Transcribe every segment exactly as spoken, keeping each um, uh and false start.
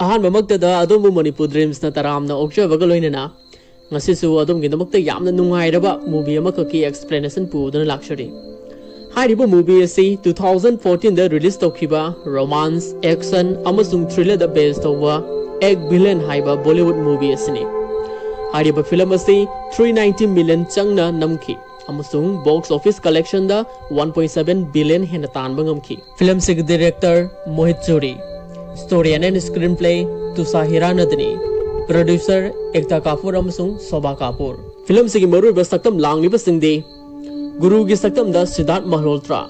ꯑꯍꯥꯟꯕꯃꯛꯇꯗ ꯑꯗꯣꯝꯕꯨ ꯃꯅꯤꯄꯨꯔ ꯗ꯭ꯔꯤꯝꯁꯅ ꯇꯔꯥꯝꯅ ꯑꯣꯛꯆꯕꯒ ꯂꯣꯏꯅꯅ ꯉꯁꯤꯁꯨ ꯑꯗꯣꯝꯒꯤꯗꯃꯛꯇ ꯌꯥꯝꯅ ꯅꯨꯡꯉꯥꯏꯔꯕ movie ꯑꯃꯈꯛꯀꯤ explanation ꯄꯨꯗꯨꯅ ꯂꯥꯛꯆꯔꯤ꯫ ꯍꯥꯏꯔꯤꯕ movie ꯑꯁꯤ two thousand fourteen ꯗ release ꯇꯧꯈꯤꯕ romance, action ꯑꯃꯁꯨꯡ thriller ꯗ base ꯇꯧꯕ Ek Billion ꯍꯥꯏꯕ Bollywood movie ꯑꯁꯤꯅꯤ꯫ ꯍꯥꯏꯔꯤꯕ film ꯑꯁꯤ three ninety million ꯆꯪꯅ ꯅꯝꯈꯤ ꯑꯃꯁꯨꯡ box office collection ꯗ one point seven billion ꯍꯦꯟꯅ ꯇꯥꯟꯕ ꯉꯝꯈꯤ꯫ Film ꯑꯁꯤꯒꯤ director Mohit Suri, story and screenplay Tushar ꯍꯤꯔꯥꯅꯟꯗꯅꯤ, producer ꯑꯦꯛꯇꯥ ꯀꯥꯄꯨꯔ ꯑꯃꯁꯨꯡ ꯁꯣꯕꯥ ꯀꯥꯄꯨꯔ꯫ Film ꯑꯁꯤꯒꯤ ꯃꯔꯨꯑꯣꯏꯕ ꯁꯛꯇꯝ ꯂꯥꯡꯂꯤꯕꯁꯤꯡꯗꯤ, ꯒꯨꯔꯨꯒꯤ ꯁꯛꯇꯝꯗ ꯁꯤꯗꯥꯔꯊ ꯃꯜꯍꯣꯇ꯭ꯔꯥ,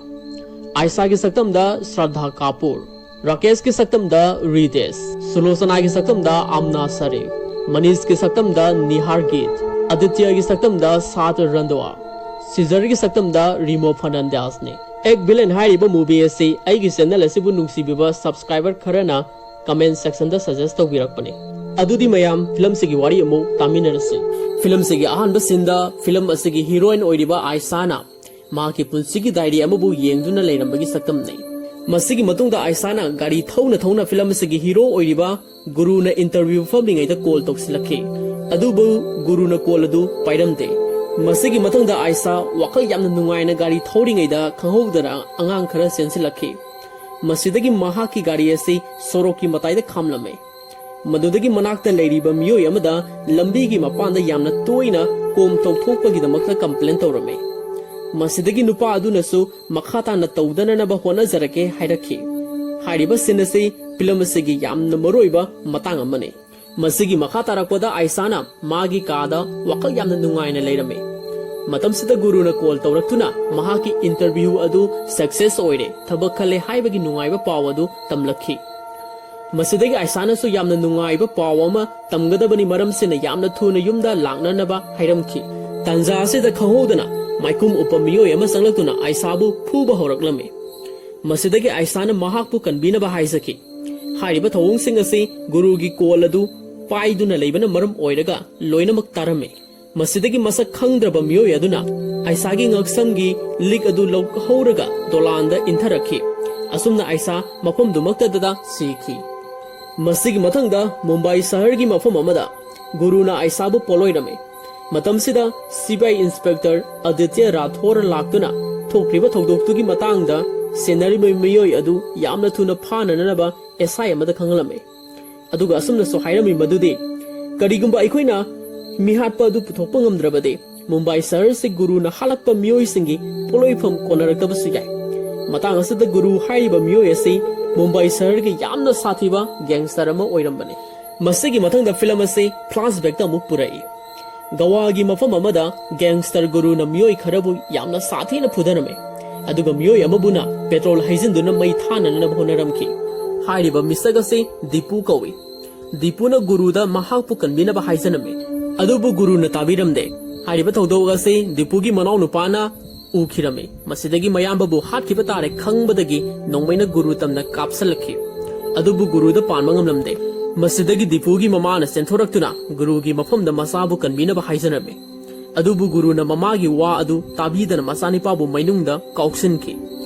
ꯑꯥꯏꯁꯥꯒꯤ ꯁꯛꯇꯝꯗ ꯁ꯭ꯔꯥꯗꯥ ꯀꯥꯄꯨꯔ, ꯔꯥꯀꯦꯁꯀꯤ ꯁꯛꯇꯝꯗ ꯔꯤꯇꯦꯁ, ꯁꯨꯂꯣꯆꯅꯥꯒꯤ ꯁꯛꯇꯝꯗ ꯑꯝꯅꯥ ꯁꯔꯤꯐ, ꯃꯅꯤꯁꯀꯤ ꯁꯛꯇꯝꯗ ꯅꯤꯍꯥꯔ ꯒꯤꯠ, ꯑꯗꯤꯇ꯭ꯌꯒꯤ ꯁꯛꯇꯝꯗ ꯁꯥꯇ ꯔꯟꯗꯋꯥ, ꯁꯤꯖꯔꯒꯤ ꯁꯛꯇꯝꯗ ꯔꯤꯃꯣ ꯐꯔꯅꯥꯟꯗꯦꯁꯅꯤ꯫ Ek Billion ꯍꯥꯏꯔꯤꯕ movie ꯑꯁꯤ ꯑꯩꯒꯤ channel ꯑꯁꯤꯕꯨ ꯅꯨꯡꯁꯤꯕꯤꯕ subscriber ꯈꯔꯅ comment section ꯗ suggest ꯇꯧꯕꯤꯔꯛꯄꯅꯤ꯫ ꯑꯗꯨꯗꯤ ꯃꯌꯥꯝ, film ꯁꯤꯒꯤ ꯋꯥꯔꯤ ꯑꯃꯨꯛ ꯇꯥꯃꯤꯟꯅꯔꯁꯤ꯫ Film ꯁꯤꯒꯤ ꯑꯍꯥꯟꯕ scene ꯗ film ꯑꯁꯤꯒꯤ heroine ꯑꯣꯏꯔꯤꯕ ꯑꯥꯏꯁꯥꯅ ꯃꯍꯥꯛꯀꯤ ꯄꯨꯟꯁꯤꯒꯤ diary ꯑꯃꯕꯨ ꯌꯦꯡꯗꯨꯅ ꯂꯩꯔꯝꯕꯒꯤ ꯁꯛꯇꯝꯅꯤ꯫ ꯃꯁꯤꯒꯤ ꯃꯇꯨꯡꯗ ꯑꯥꯏꯁꯥꯅ ꯒꯥꯔꯤ ꯊꯧꯅ ꯊꯧꯅ film ꯑꯁꯤꯒꯤ hero ꯑꯣꯏꯔꯤꯕ ꯒꯨꯔꯨꯅ interview ꯐꯝꯂꯤꯉꯩꯗ call ꯇꯧꯁꯤꯜꯂꯛꯈꯤ꯫ ꯑꯗꯨꯕꯨ ꯒꯨꯔꯨꯅ call ꯑꯗꯨ ꯄꯥꯏꯔꯝꯗꯦ꯫ ꯃꯁꯤꯒꯤ ꯃꯊꯪꯗ ꯑꯥꯏꯁꯥ ꯋꯥꯈꯜ ꯌꯥꯝꯅ ꯅꯨꯡꯉꯥꯏꯅ ꯒꯥꯔꯤ ꯊꯧꯔꯤꯉꯩꯗ ꯈꯪꯍꯧꯗꯅ ꯑꯉꯥꯡ ꯈꯔ ꯆꯦꯟꯁꯤꯜꯂꯛꯈꯤ꯫ ꯃꯁꯤꯗꯒꯤ ꯃꯍꯥꯛꯀꯤ ꯒꯥꯔꯤ ꯑꯁꯤ ꯁꯣꯔꯣꯛꯀꯤ ꯃꯇꯥꯏꯗ ꯈꯥꯝꯂꯝꯃꯤ꯫ ꯃꯗꯨꯗꯒꯤ ꯃꯅꯥꯛꯇ ꯂꯩꯔꯤꯕ ꯃꯤꯑꯣꯏ ꯑꯃꯗ ꯂꯝꯕꯤꯒꯤ ꯃꯄꯥꯟꯗ ꯌꯥꯝꯅ ꯇꯣꯏꯅ ꯀꯣꯝ ꯇꯧꯊꯣꯛꯄꯒꯤꯗꯃꯛꯇ complain ꯇꯧꯔꯝꯃꯤ꯫ ꯃꯁꯤꯗꯒꯤ ꯅꯨꯄꯥ ꯑꯗꯨꯅꯁꯨ ꯃꯈꯥ ꯇꯥꯅ ꯇꯧꯗꯅꯅꯕ ꯍꯣꯠꯅꯖꯔꯛꯀꯦ ꯍꯥꯏꯔꯛꯈꯤ꯫ ꯍꯥꯏꯔꯤꯕ scene ꯑꯁꯤ film ꯑꯁꯤꯒꯤ ꯌꯥꯝꯅ ꯃꯔꯨꯑꯣꯏꯕ ꯃꯇꯥꯡ ꯑꯃꯅꯤ꯫ ꯃꯁꯤꯒꯤ ꯃꯈꯥ ꯇꯥꯔꯛꯄꯗ ꯑꯥꯏꯁꯥꯅ ꯃꯥꯒꯤ ꯀꯥꯗ ꯋꯥꯈꯜ ꯌꯥꯝꯅ ꯅꯨꯡꯉꯥꯏꯅ ꯂꯩꯔꯝꯃꯤ꯫ ꯃꯇꯝꯁꯤꯗ ꯒꯨꯔꯨꯅ call ꯇꯧꯔꯛꯇꯨꯅ ꯃꯍꯥꯛꯀꯤ interview ꯑꯗꯨ success ꯑꯣꯏꯔꯦ, ꯊꯕꯛ ꯈꯜꯂꯦ ꯍꯥꯏꯕꯒꯤ ꯅꯨꯡꯉꯥꯏꯕ ꯄꯥꯎ ꯑꯗꯨ ꯇꯝꯂꯛꯈꯤ꯫ ꯃꯁꯤꯗꯒꯤ ꯑꯥꯏꯁꯥꯅꯁꯨ ꯌꯥꯝꯅ ꯅꯨꯡꯉꯥꯏꯕ ꯄꯥꯎ ꯑꯃ ꯇꯝꯒꯗꯕꯅꯤ, ꯃꯔꯝꯁꯤꯅ ꯌꯥꯝꯅ ꯊꯨꯅ ꯌꯨꯝꯗ ꯂꯥꯛꯅꯅꯕ ꯍꯥꯏꯔꯝꯈꯤ꯫ ꯇꯥꯟꯖꯥ ꯑꯁꯤꯗ ꯈꯪꯍꯧꯗꯅ ꯃꯥꯏꯈꯨꯝ ꯎꯞꯄ ꯃꯤꯑꯣꯏ ꯑꯃ ꯆꯪꯂꯛꯇꯨꯅ ꯑꯥꯏꯁꯥꯕꯨ ꯐꯨꯕ ꯍꯧꯔꯛꯂꯝꯃꯤ꯫ ꯃꯁꯤꯗꯒꯤ ꯑꯥꯏꯁꯥꯅ ꯃꯍꯥꯛꯄꯨ ꯀꯟꯕꯤꯅꯕ ꯍꯥꯏꯖꯈꯤ꯫ ꯍꯥꯏꯔꯤꯕ ꯊꯧꯑꯣꯡꯁꯤꯡ ꯑꯁꯤ ꯒꯨꯔꯨꯒꯤ call ꯑꯗꯨ ꯄꯥꯏꯗꯨꯅ ꯂꯩꯕꯅ ꯃꯔꯝ ꯑꯣꯏꯔꯒ ꯂꯣꯏꯅꯃꯛ ꯇꯥꯔꯝꯃꯤ꯫ ꯃꯁꯤꯗꯒꯤ ꯃꯁꯛ ꯈꯪꯗ꯭ꯔꯕ ꯃꯤꯑꯣꯏ ꯑꯗꯨꯅ ꯑꯥꯏꯁꯥꯒꯤ ꯉꯛꯁꯝꯒꯤ ꯂꯤꯛ ꯑꯗꯨ ꯂꯧꯍꯧꯔꯒ ꯗꯣꯂꯥꯟꯗ ꯏꯟꯊꯔꯛꯈꯤ꯫ ꯑꯁꯨꯝꯅ ꯑꯥꯏꯁꯥ ꯃꯐꯝꯗꯨꯃꯛꯇꯗ ꯁꯤꯈꯤ꯫ ꯃꯁꯤꯒꯤ ꯃꯊꯪꯗ ꯃꯨꯝꯕꯥꯏ ꯁꯍꯔꯒꯤ ꯃꯐꯝ ꯑꯃꯗ ꯒꯨꯔꯨꯅ ꯑꯥꯏꯁꯥꯕꯨ ꯄꯣꯠꯂꯣꯏꯔꯝꯃꯤ꯫ ꯃꯇꯝꯁꯤꯗ ꯁꯤ ꯕꯤ ꯑꯥꯏ ꯏꯟꯁꯄꯦꯛꯇꯔ ꯑꯗꯤꯇ꯭ꯌ ꯔꯥꯊꯣꯔ ꯂꯥꯛꯇꯨꯅ ꯊꯣꯛꯈ꯭ꯔꯤꯕ ꯊꯧꯗꯣꯛꯇꯨꯒꯤ ꯃꯇꯥꯡꯗ ꯁꯦꯟꯅꯔꯤꯕ ꯃꯤꯑꯣꯏ ꯑꯗꯨ ꯌꯥꯝꯅ ꯊꯨꯅ ꯐꯥꯅꯅꯅꯕ ꯑꯦꯁ ꯑꯥꯏ ꯑꯃꯗ ꯈꯪꯍꯜꯂꯝꯃꯤ꯫ ꯑꯗꯨꯒ ꯑꯁꯨꯝꯅꯁꯨ ꯍꯥꯏꯔꯝꯃꯤ ꯃꯗꯨꯗꯤ, ꯀꯔꯤꯒꯨꯝꯕ ꯑꯩꯈꯣꯏꯅ ꯃꯤꯍꯥꯠꯄ ꯑꯗꯨ ꯄꯨꯊꯣꯛꯄ ꯉꯝꯗ꯭ꯔꯕꯗꯤ ꯃꯨꯝꯕꯥꯏ ꯁꯍꯔꯁꯤ ꯒꯨꯔꯨꯅ ꯍꯥꯠꯂꯛꯄ ꯃꯤꯑꯣꯏꯁꯤꯡꯒꯤ ꯄꯣꯠꯂꯣꯏꯐꯝ ꯀꯣꯟꯅꯔꯛꯇꯕꯁꯨ ꯌꯥꯏ꯫ ꯃꯇꯥꯡ ꯑꯁꯤꯗ ꯒꯨꯔꯨ ꯍꯥꯏꯔꯤꯕ ꯃꯤꯑꯣꯏ ꯑꯁꯤ ꯃꯨꯝꯕꯥꯏ ꯁꯍꯔꯒꯤ ꯌꯥꯝꯅ ꯁꯥꯊꯤꯕ ꯒꯦꯡꯁꯇꯔ ꯑꯃ ꯑꯣꯏꯔꯝꯕꯅꯤ꯫ ꯃꯁꯤꯒꯤ ꯃꯊꯪꯗ ꯐꯤꯂꯝ ꯑꯁꯤ ꯐ꯭ꯂꯥꯁꯕꯦꯛꯇ ꯑꯃꯨꯛ ꯄꯨꯔꯛꯏ꯫ ꯒꯋꯥꯒꯤ ꯃꯐꯝ ꯑꯃꯗ ꯒꯦꯡꯁꯇꯔ ꯒꯨꯔꯨꯅ ꯃꯤꯑꯣꯏ ꯈꯔꯕꯨ ꯌꯥꯝꯅ ꯁꯥꯊꯤꯅ ꯐꯨꯊꯔꯝꯃꯤ꯫ ꯑꯗꯨꯒ ꯃꯤꯑꯣꯏ ꯑꯃꯕꯨꯅ ꯄꯦꯇ꯭ꯔꯣꯜ ꯍꯩꯖꯤꯟꯗꯨꯅ ꯃꯩ ꯊꯥꯅꯅꯕ ꯍꯣꯠꯅꯔꯝꯈꯤ꯫ ꯍꯥꯏꯔꯤꯕ ꯃꯤꯁꯛ ꯑꯁꯤ ꯗꯤꯄꯨ ꯀꯧꯏ꯫ ꯗꯤꯄꯨꯅ ꯒꯨꯔꯨꯗ ꯃꯍꯥꯛꯄꯨ ꯀꯟꯕꯤꯅꯕ ꯍꯥꯏꯖꯔꯝꯃꯤ꯫ ꯑꯗꯨꯕꯨ ꯒꯨꯔꯨꯅ ꯇꯥꯕꯤꯔꯝꯗꯦ꯫ ꯍꯥꯏꯔꯤꯕ ꯊꯧꯗꯣꯛ ꯑꯁꯤ ꯗꯤꯄꯨꯒꯤ ꯃꯅꯥꯎꯅꯨꯄꯥꯅ ꯎꯈꯤꯔꯝꯃꯤ꯫ ꯃꯁꯤꯗꯒꯤ ꯃꯌꯥꯝꯕꯕꯨ ꯍꯥꯠꯈꯤꯕ ꯇꯥꯔꯦ ꯈꯪꯕꯗꯒꯤ ꯅꯣꯡꯃꯩꯅ ꯒꯨꯔꯨ ꯇꯝꯅ ꯀꯥꯞꯁꯤꯜꯂꯛꯈꯤ꯫ ꯑꯗꯨꯕꯨ ꯒꯨꯔꯨꯗ ꯄꯥꯟꯕ ꯉꯝꯂꯝꯗꯦ꯫ ꯃꯁꯤꯗꯒꯤ ꯗꯤꯄꯨꯒꯤ ꯃꯃꯥꯅ ꯆꯦꯟꯊꯣꯔꯛꯇꯨꯅ ꯒꯨꯔꯨꯒꯤ ꯃꯐꯝꯗ ꯃꯆꯥꯕꯨ ꯀꯟꯕꯤꯅꯕ ꯍꯥꯏꯖꯔꯝꯃꯤ꯫ ꯑꯗꯨꯕꯨ ꯒꯨꯔꯨꯅ ꯃꯃꯥꯒꯤ ꯋꯥ ꯑꯗꯨ ꯇꯥꯕꯤꯗꯅ ꯃꯆꯥꯅꯤꯄꯥꯕꯨ ꯃꯩꯅꯨꯡꯗ ꯀꯥꯎꯁꯤꯟꯈꯤ꯫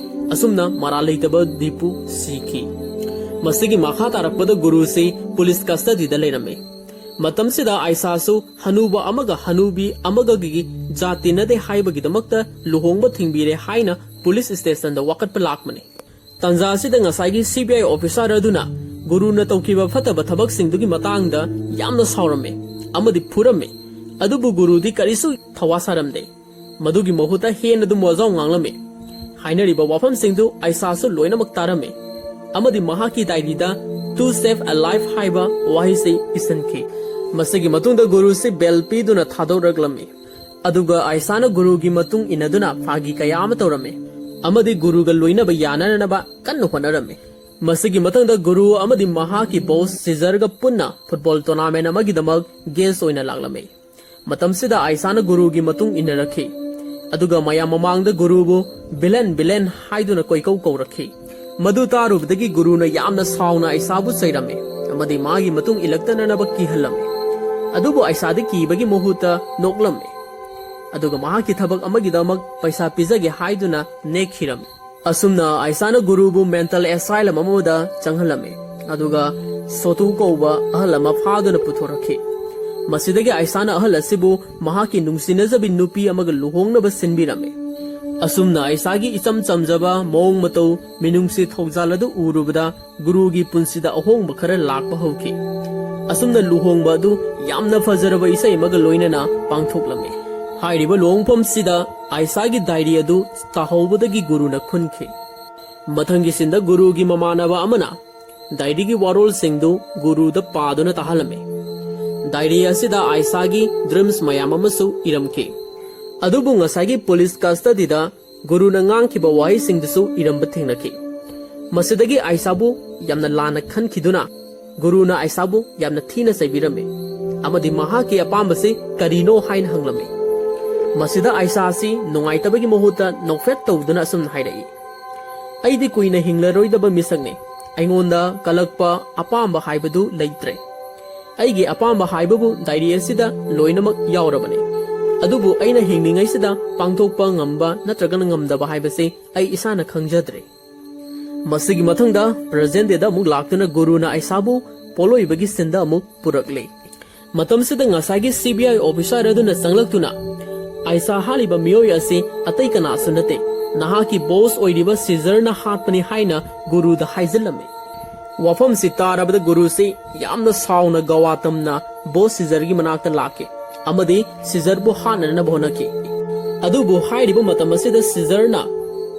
ꯑꯁꯨꯝꯅ ꯃꯔꯥꯜ ꯂꯩꯇꯕ ꯗꯤꯄꯨ ꯁꯤꯈꯤ꯫ ꯃꯁꯤꯒꯤ ꯃꯈꯥ ꯇꯥꯔꯛꯄꯗ ꯒꯨꯔꯨꯁꯤ ꯄꯨꯂꯤꯁ ꯀꯁꯇꯗꯤꯗ ꯂꯩꯔꯝꯃꯤ꯫ ꯃꯇꯝꯁꯤꯗ ꯑꯥꯏꯁꯥꯁꯨ ꯍꯅꯨꯕ ꯑꯃꯒ ꯍꯅꯨꯕꯤ ꯑꯃꯒꯒꯤ ꯖꯥꯠ ꯇꯤꯟꯅꯗꯦ ꯍꯥꯏꯕꯒꯤꯗꯃꯛꯇ ꯂꯨꯍꯣꯡꯕ ꯊꯤꯡꯕꯤꯔꯦ ꯍꯥꯏꯅ ꯄꯨꯂꯤꯁ ꯁ꯭ꯇꯦꯁꯟꯗ ꯋꯥꯀꯠꯄ ꯂꯥꯛꯄꯅꯤ꯫ ꯇꯥꯟꯖꯥ ꯑꯁꯤꯗ ꯉꯁꯥꯏꯒꯤ ꯁꯤ ꯕꯤ ꯑꯥꯏ ꯑꯣꯐꯤꯁꯥꯔ ꯑꯗꯨꯅ ꯒꯨꯔꯨꯅ ꯇꯧꯈꯤꯕ ꯐꯠꯇꯕ ꯊꯕꯛꯁꯤꯡꯗꯨꯒꯤ ꯃꯇꯥꯡꯗ ꯌꯥꯝꯅ ꯁꯥꯎꯔꯝꯃꯤ ꯑꯃꯗꯤ ꯐꯨꯔꯝꯃꯤ꯫ ꯑꯗꯨꯕꯨ ꯒꯨꯔꯨꯗꯤ ꯀꯔꯤꯁꯨ ꯊꯋꯥ ꯁꯥꯔꯝꯗꯦ꯫ ꯃꯗꯨꯒꯤ ꯃꯍꯨꯠꯇ ꯍꯦꯟꯅ ꯑꯗꯨꯝ ꯋꯥꯖꯥꯎ ꯉꯥꯡꯂꯝꯃꯤ꯫ ꯍꯥꯏꯅꯔꯤꯕ ꯋꯥꯐꯝꯁꯤꯡꯗꯨ ꯑꯥꯏꯁꯥꯁꯨ ꯂꯣꯏꯅꯃꯛ ꯇꯥꯔꯝꯃꯤ ꯑꯃꯗꯤ ꯃꯍꯥꯛꯀꯤ ꯗꯥꯏꯔꯤꯗ "To save a life" ꯍꯥꯏꯕ ꯋꯥꯍꯩꯁꯤ ꯏꯁꯤꯟꯈꯤ꯫ ꯃꯁꯤꯒꯤ ꯃꯇꯨꯡꯗ ꯒꯨꯔꯨꯁꯤ ꯕꯦꯜ ꯄꯤꯗꯨꯅ ꯊꯥꯗꯣꯔꯛꯂꯝꯃꯤ꯫ ꯑꯗꯨꯒ ꯑꯥꯏꯁꯥꯅ ꯒꯨꯔꯨꯒꯤ ꯃꯇꯨꯡ ꯏꯟꯅꯗꯨꯅ ꯐꯥꯒꯤ ꯀꯌꯥ ꯑꯃ ꯇꯧꯔꯝꯃꯤ ꯑꯃꯗꯤ ꯒꯨꯔꯨꯒ ꯂꯣꯏꯅꯕ ꯌꯥꯅꯅꯕ ꯀꯟꯅ ꯍꯣꯠꯅꯔꯝꯃꯤ꯫ ꯃꯁꯤꯒꯤ ꯃꯊꯪꯗ ꯒꯨꯔꯨ ꯑꯃꯗꯤ ꯃꯍꯥꯛꯀꯤ ꯕꯣꯁ ꯁꯤꯖꯔꯒ ꯄꯨꯟꯅ ꯐꯨꯠꯕꯣꯜ ꯇꯣꯔꯅꯥꯃꯦꯟ ꯑꯃꯒꯤꯗꯃꯛ ꯒꯦꯁ ꯑꯣꯏꯅ ꯂꯥꯛꯂꯝꯃꯤ꯫ ꯃꯇꯝꯁꯤꯗ ꯑꯥꯏꯁꯥꯅ ꯒꯨꯔꯨꯒꯤ ꯃꯇꯨꯡ ꯏꯟꯅꯔꯛꯈꯤ꯫ ꯑꯗꯨꯒ ꯃꯌꯥꯝ ꯃꯃꯥꯡꯗ ꯒꯨꯔꯨꯕꯨ "ꯚꯤꯂꯦꯟ, ꯚꯤꯂꯦꯟ" ꯍꯥꯏꯗꯨꯅ ꯀꯣꯏꯀꯧ ꯀꯧꯔꯛꯈꯤ꯫ ꯃꯗꯨ ꯇꯥꯔꯨꯕꯗꯒꯤ ꯒꯨꯔꯨꯅ ꯌꯥꯝꯅ ꯁꯥꯎꯅ ꯑꯥꯏꯁꯥꯕꯨ ꯆꯩꯔꯝꯃꯤ ꯑꯃꯗꯤ ꯃꯥꯒꯤ ꯃꯇꯨꯡ ꯏꯜꯂꯛꯇꯅꯅꯕ ꯀꯤꯍꯜꯂꯝꯃꯤ꯫ ꯑꯗꯨꯕꯨ ꯑꯥꯏꯁꯥꯗꯤ ꯀꯤꯕꯒꯤ ꯃꯍꯨꯠꯇ ꯅꯣꯛꯂꯝꯃꯤ꯫ ꯑꯗꯨꯒ ꯃꯍꯥꯛꯀꯤ ꯊꯕꯛ ꯑꯃꯒꯤꯗꯃꯛ ꯄꯩꯁꯥ ꯄꯤꯖꯒꯦ ꯍꯥꯏꯗꯨꯅ ꯅꯦꯛꯈꯤꯔꯝꯃꯤ꯫ ꯑꯁꯨꯝꯅ ꯑꯥꯏꯁꯥꯅ ꯒꯨꯔꯨꯕꯨ ꯃꯦꯟꯇꯜ ꯑꯦꯁꯥꯏꯂꯝ ꯑꯃꯗ ꯆꯪꯍꯜꯂꯝꯃꯤ꯫ ꯑꯗꯨꯒ ꯁꯣꯇꯨ ꯀꯧꯕ ꯑꯍꯜ ꯑꯃ ꯐꯥꯗꯨꯅ ꯄꯨꯊꯣꯔꯛꯈꯤ꯫ ꯃꯁꯤꯗꯒꯤ ꯑꯥꯏꯁꯥꯅ ꯑꯍꯜ ꯑꯁꯤꯕꯨ ꯃꯍꯥꯛꯀꯤ ꯅꯨꯡꯁꯤꯅꯖꯕꯤ ꯅꯨꯄꯤ ꯑꯃꯒ ꯂꯨꯍꯣꯡꯅꯕ ꯁꯤꯟꯕꯤꯔꯝꯃꯤ꯫ ꯑꯁꯨꯝꯅ ꯑꯥꯏꯁꯥꯒꯤ ꯏꯆꯝ ꯆꯝꯖꯕ ꯃꯑꯣꯡ ꯃꯇꯧ, ꯃꯤꯅꯨꯡꯁꯤ ꯊꯧꯖꯥꯜ ꯑꯗꯨ ꯎꯔꯨꯕꯗ ꯒꯨꯔꯨꯒꯤ ꯄꯨꯟꯁꯤꯗ ꯑꯍꯣꯡꯕ ꯈꯔ ꯂꯥꯛꯄ ꯍꯧꯈꯤ꯫ ꯑꯁꯨꯝꯅ ꯂꯨꯍꯣꯡꯕ ꯑꯗꯨ ꯌꯥꯝꯅ ꯐꯖꯔꯕ ꯏꯁꯩ ꯑꯃꯒ ꯂꯣꯏꯅꯅ ꯄꯥꯡꯊꯣꯛꯂꯝꯃꯤ꯫ ꯍꯥꯏꯔꯤꯕ ꯂꯨꯍꯣꯡꯐꯝꯁꯤꯗ ꯑꯥꯏꯁꯥꯒꯤ ꯗꯥꯏꯔꯤ ꯑꯗꯨ ꯇꯥꯍꯧꯕꯗꯒꯤ ꯒꯨꯔꯨꯅ ꯈꯨꯟꯈꯤ꯫ ꯃꯊꯪꯒꯤ ꯁꯤꯟꯗ ꯒꯨꯔꯨꯒꯤ ꯃꯃꯥꯟꯅꯕ ꯑꯃꯅ ꯗꯥꯏꯔꯤꯒꯤ ꯋꯥꯔꯣꯜꯁꯤꯡꯗꯨ ꯒꯨꯔꯨꯗ ꯄꯥꯗꯨꯅ ꯇꯥꯍꯜꯂꯝꯃꯤ꯫ ꯗꯥꯏꯔꯤ ꯑꯁꯤꯗ ꯑꯥꯏꯁꯥꯒꯤ ꯗ꯭ꯔꯤꯝꯁ ꯃꯌꯥꯝ ꯑꯃꯁꯨ ꯏꯔꯝꯈꯤ꯫ ꯑꯗꯨꯕꯨ ꯉꯁꯥꯏꯒꯤ ꯄꯨꯂꯤꯁ ꯀꯁꯇꯗꯤꯗ ꯒꯨꯔꯨꯅ ꯉꯥꯡꯈꯤꯕ ꯋꯥꯍꯩꯁꯤꯡꯗꯨꯁꯨ ꯏꯔꯝꯕ ꯊꯦꯡꯅꯈꯤ꯫ ꯃꯁꯤꯗꯒꯤ ꯑꯥꯏꯁꯥꯕꯨ ꯌꯥꯝꯅ ꯂꯥꯟꯅ ꯈꯟꯈꯤꯗꯨꯅ ꯒꯨꯔꯨꯅ ꯑꯥꯏꯁꯥꯕꯨ ꯌꯥꯝꯅ ꯊꯤꯅ ꯆꯩꯕꯤꯔꯝꯃꯤ ꯑꯃꯗꯤ ꯃꯍꯥꯛꯀꯤ ꯑꯄꯥꯝꯕꯁꯤ ꯀꯔꯤꯅꯣ ꯍꯥꯏꯅ ꯍꯪꯂꯝꯃꯤ꯫ ꯃꯁꯤꯗ ꯑꯥꯏꯁꯥ ꯑꯁꯤ ꯅꯨꯡꯉꯥꯏꯇꯕꯒꯤ ꯃꯍꯨꯠꯇ ꯅꯣꯛꯐꯦꯠ ꯇꯧꯗꯨꯅ ꯑꯁꯨꯝꯅ ꯍꯥꯏꯔꯛꯏ, "ꯑꯩꯗꯤ ꯀꯨꯏꯅ ꯍꯤꯡꯂꯔꯣꯏꯗꯕ ꯃꯤꯁꯛꯅꯤ꯫ ꯑꯩꯉꯣꯟꯗ ꯀꯜꯂꯛꯄ ꯑꯄꯥꯝꯕ ꯍꯥꯏꯕꯗꯨ ꯂꯩꯇ꯭ꯔꯦ꯫ ꯑꯩꯒꯤ ꯑꯄꯥꯝꯕ ꯍꯥꯏꯕꯕꯨ ꯗꯥꯏꯔꯤ ꯑꯁꯤꯗ ꯂꯣꯏꯅꯃꯛ ꯌꯥꯎꯔꯕꯅꯤ꯫ ꯑꯗꯨꯕꯨ ꯑꯩꯅ ꯍꯤꯡꯂꯤꯉꯩꯁꯤꯗ ꯄꯥꯡꯊꯣꯛꯄ ꯉꯝꯕ ꯅꯠꯇ꯭ꯔꯒꯅ ꯉꯝꯗꯕ ꯍꯥꯏꯕꯁꯤ ꯑꯩ ꯏꯁꯥꯅ ꯈꯪꯖꯗ꯭ꯔꯦ"꯫ ꯃꯁꯤꯒꯤ ꯃꯊꯪꯗ ꯄ꯭ꯔꯖꯦꯟ ꯗꯦꯗ ꯑꯃꯨꯛ ꯂꯥꯛꯇꯨꯅ ꯒꯨꯔꯨꯅ ꯑꯥꯏꯁꯥꯕꯨ ꯄꯣꯠꯂꯣꯏꯕꯒꯤ ꯁꯤꯟꯗ ꯑꯃꯨꯛ ꯄꯨꯔꯛꯂꯤ꯫ ꯃꯇꯝꯁꯤꯗ ꯉꯁꯥꯏꯒꯤ ꯁꯤ ꯕꯤ ꯑꯥꯏ ꯑꯣꯐꯤꯁꯥꯔ ꯑꯗꯨꯅ ꯆꯪꯂꯛꯇꯨꯅ, "ꯑꯥꯏꯁꯥ ꯍꯥꯠꯂꯤꯕ ꯃꯤꯑꯣꯏ ꯑꯁꯤ ꯑꯇꯩ ꯀꯅꯥꯁꯨ ꯅꯠꯇꯦ, ꯅꯍꯥꯛꯀꯤ ꯕꯣꯁ ꯑꯣꯏꯔꯤꯕ ꯁꯤꯖꯔꯅ ꯍꯥꯠꯄꯅꯤ" ꯍꯥꯏꯅ ꯒꯨꯔꯨꯗ ꯍꯥꯏꯖꯤꯜꯂꯝꯃꯤ꯫ ꯋꯥꯐꯝꯁꯤ ꯇꯥꯔꯕꯗ ꯒꯨꯔꯨꯁꯤ ꯌꯥꯝꯅ ꯁꯥꯎꯅ ꯒꯋꯥꯇꯝꯅ ꯕꯣꯁ ꯁꯤꯖꯔꯒꯤ ꯃꯅꯥꯛꯇ ꯂꯥꯛꯈꯤ ꯑꯃꯗꯤ ꯁꯤꯖꯔꯕꯨ ꯍꯥꯠꯅꯅꯕ ꯍꯣꯠꯅꯈꯤ꯫ ꯑꯗꯨꯕꯨ ꯍꯥꯏꯔꯤꯕ ꯃꯇꯝ ꯑꯁꯤꯗ ꯁꯤꯖꯔꯅ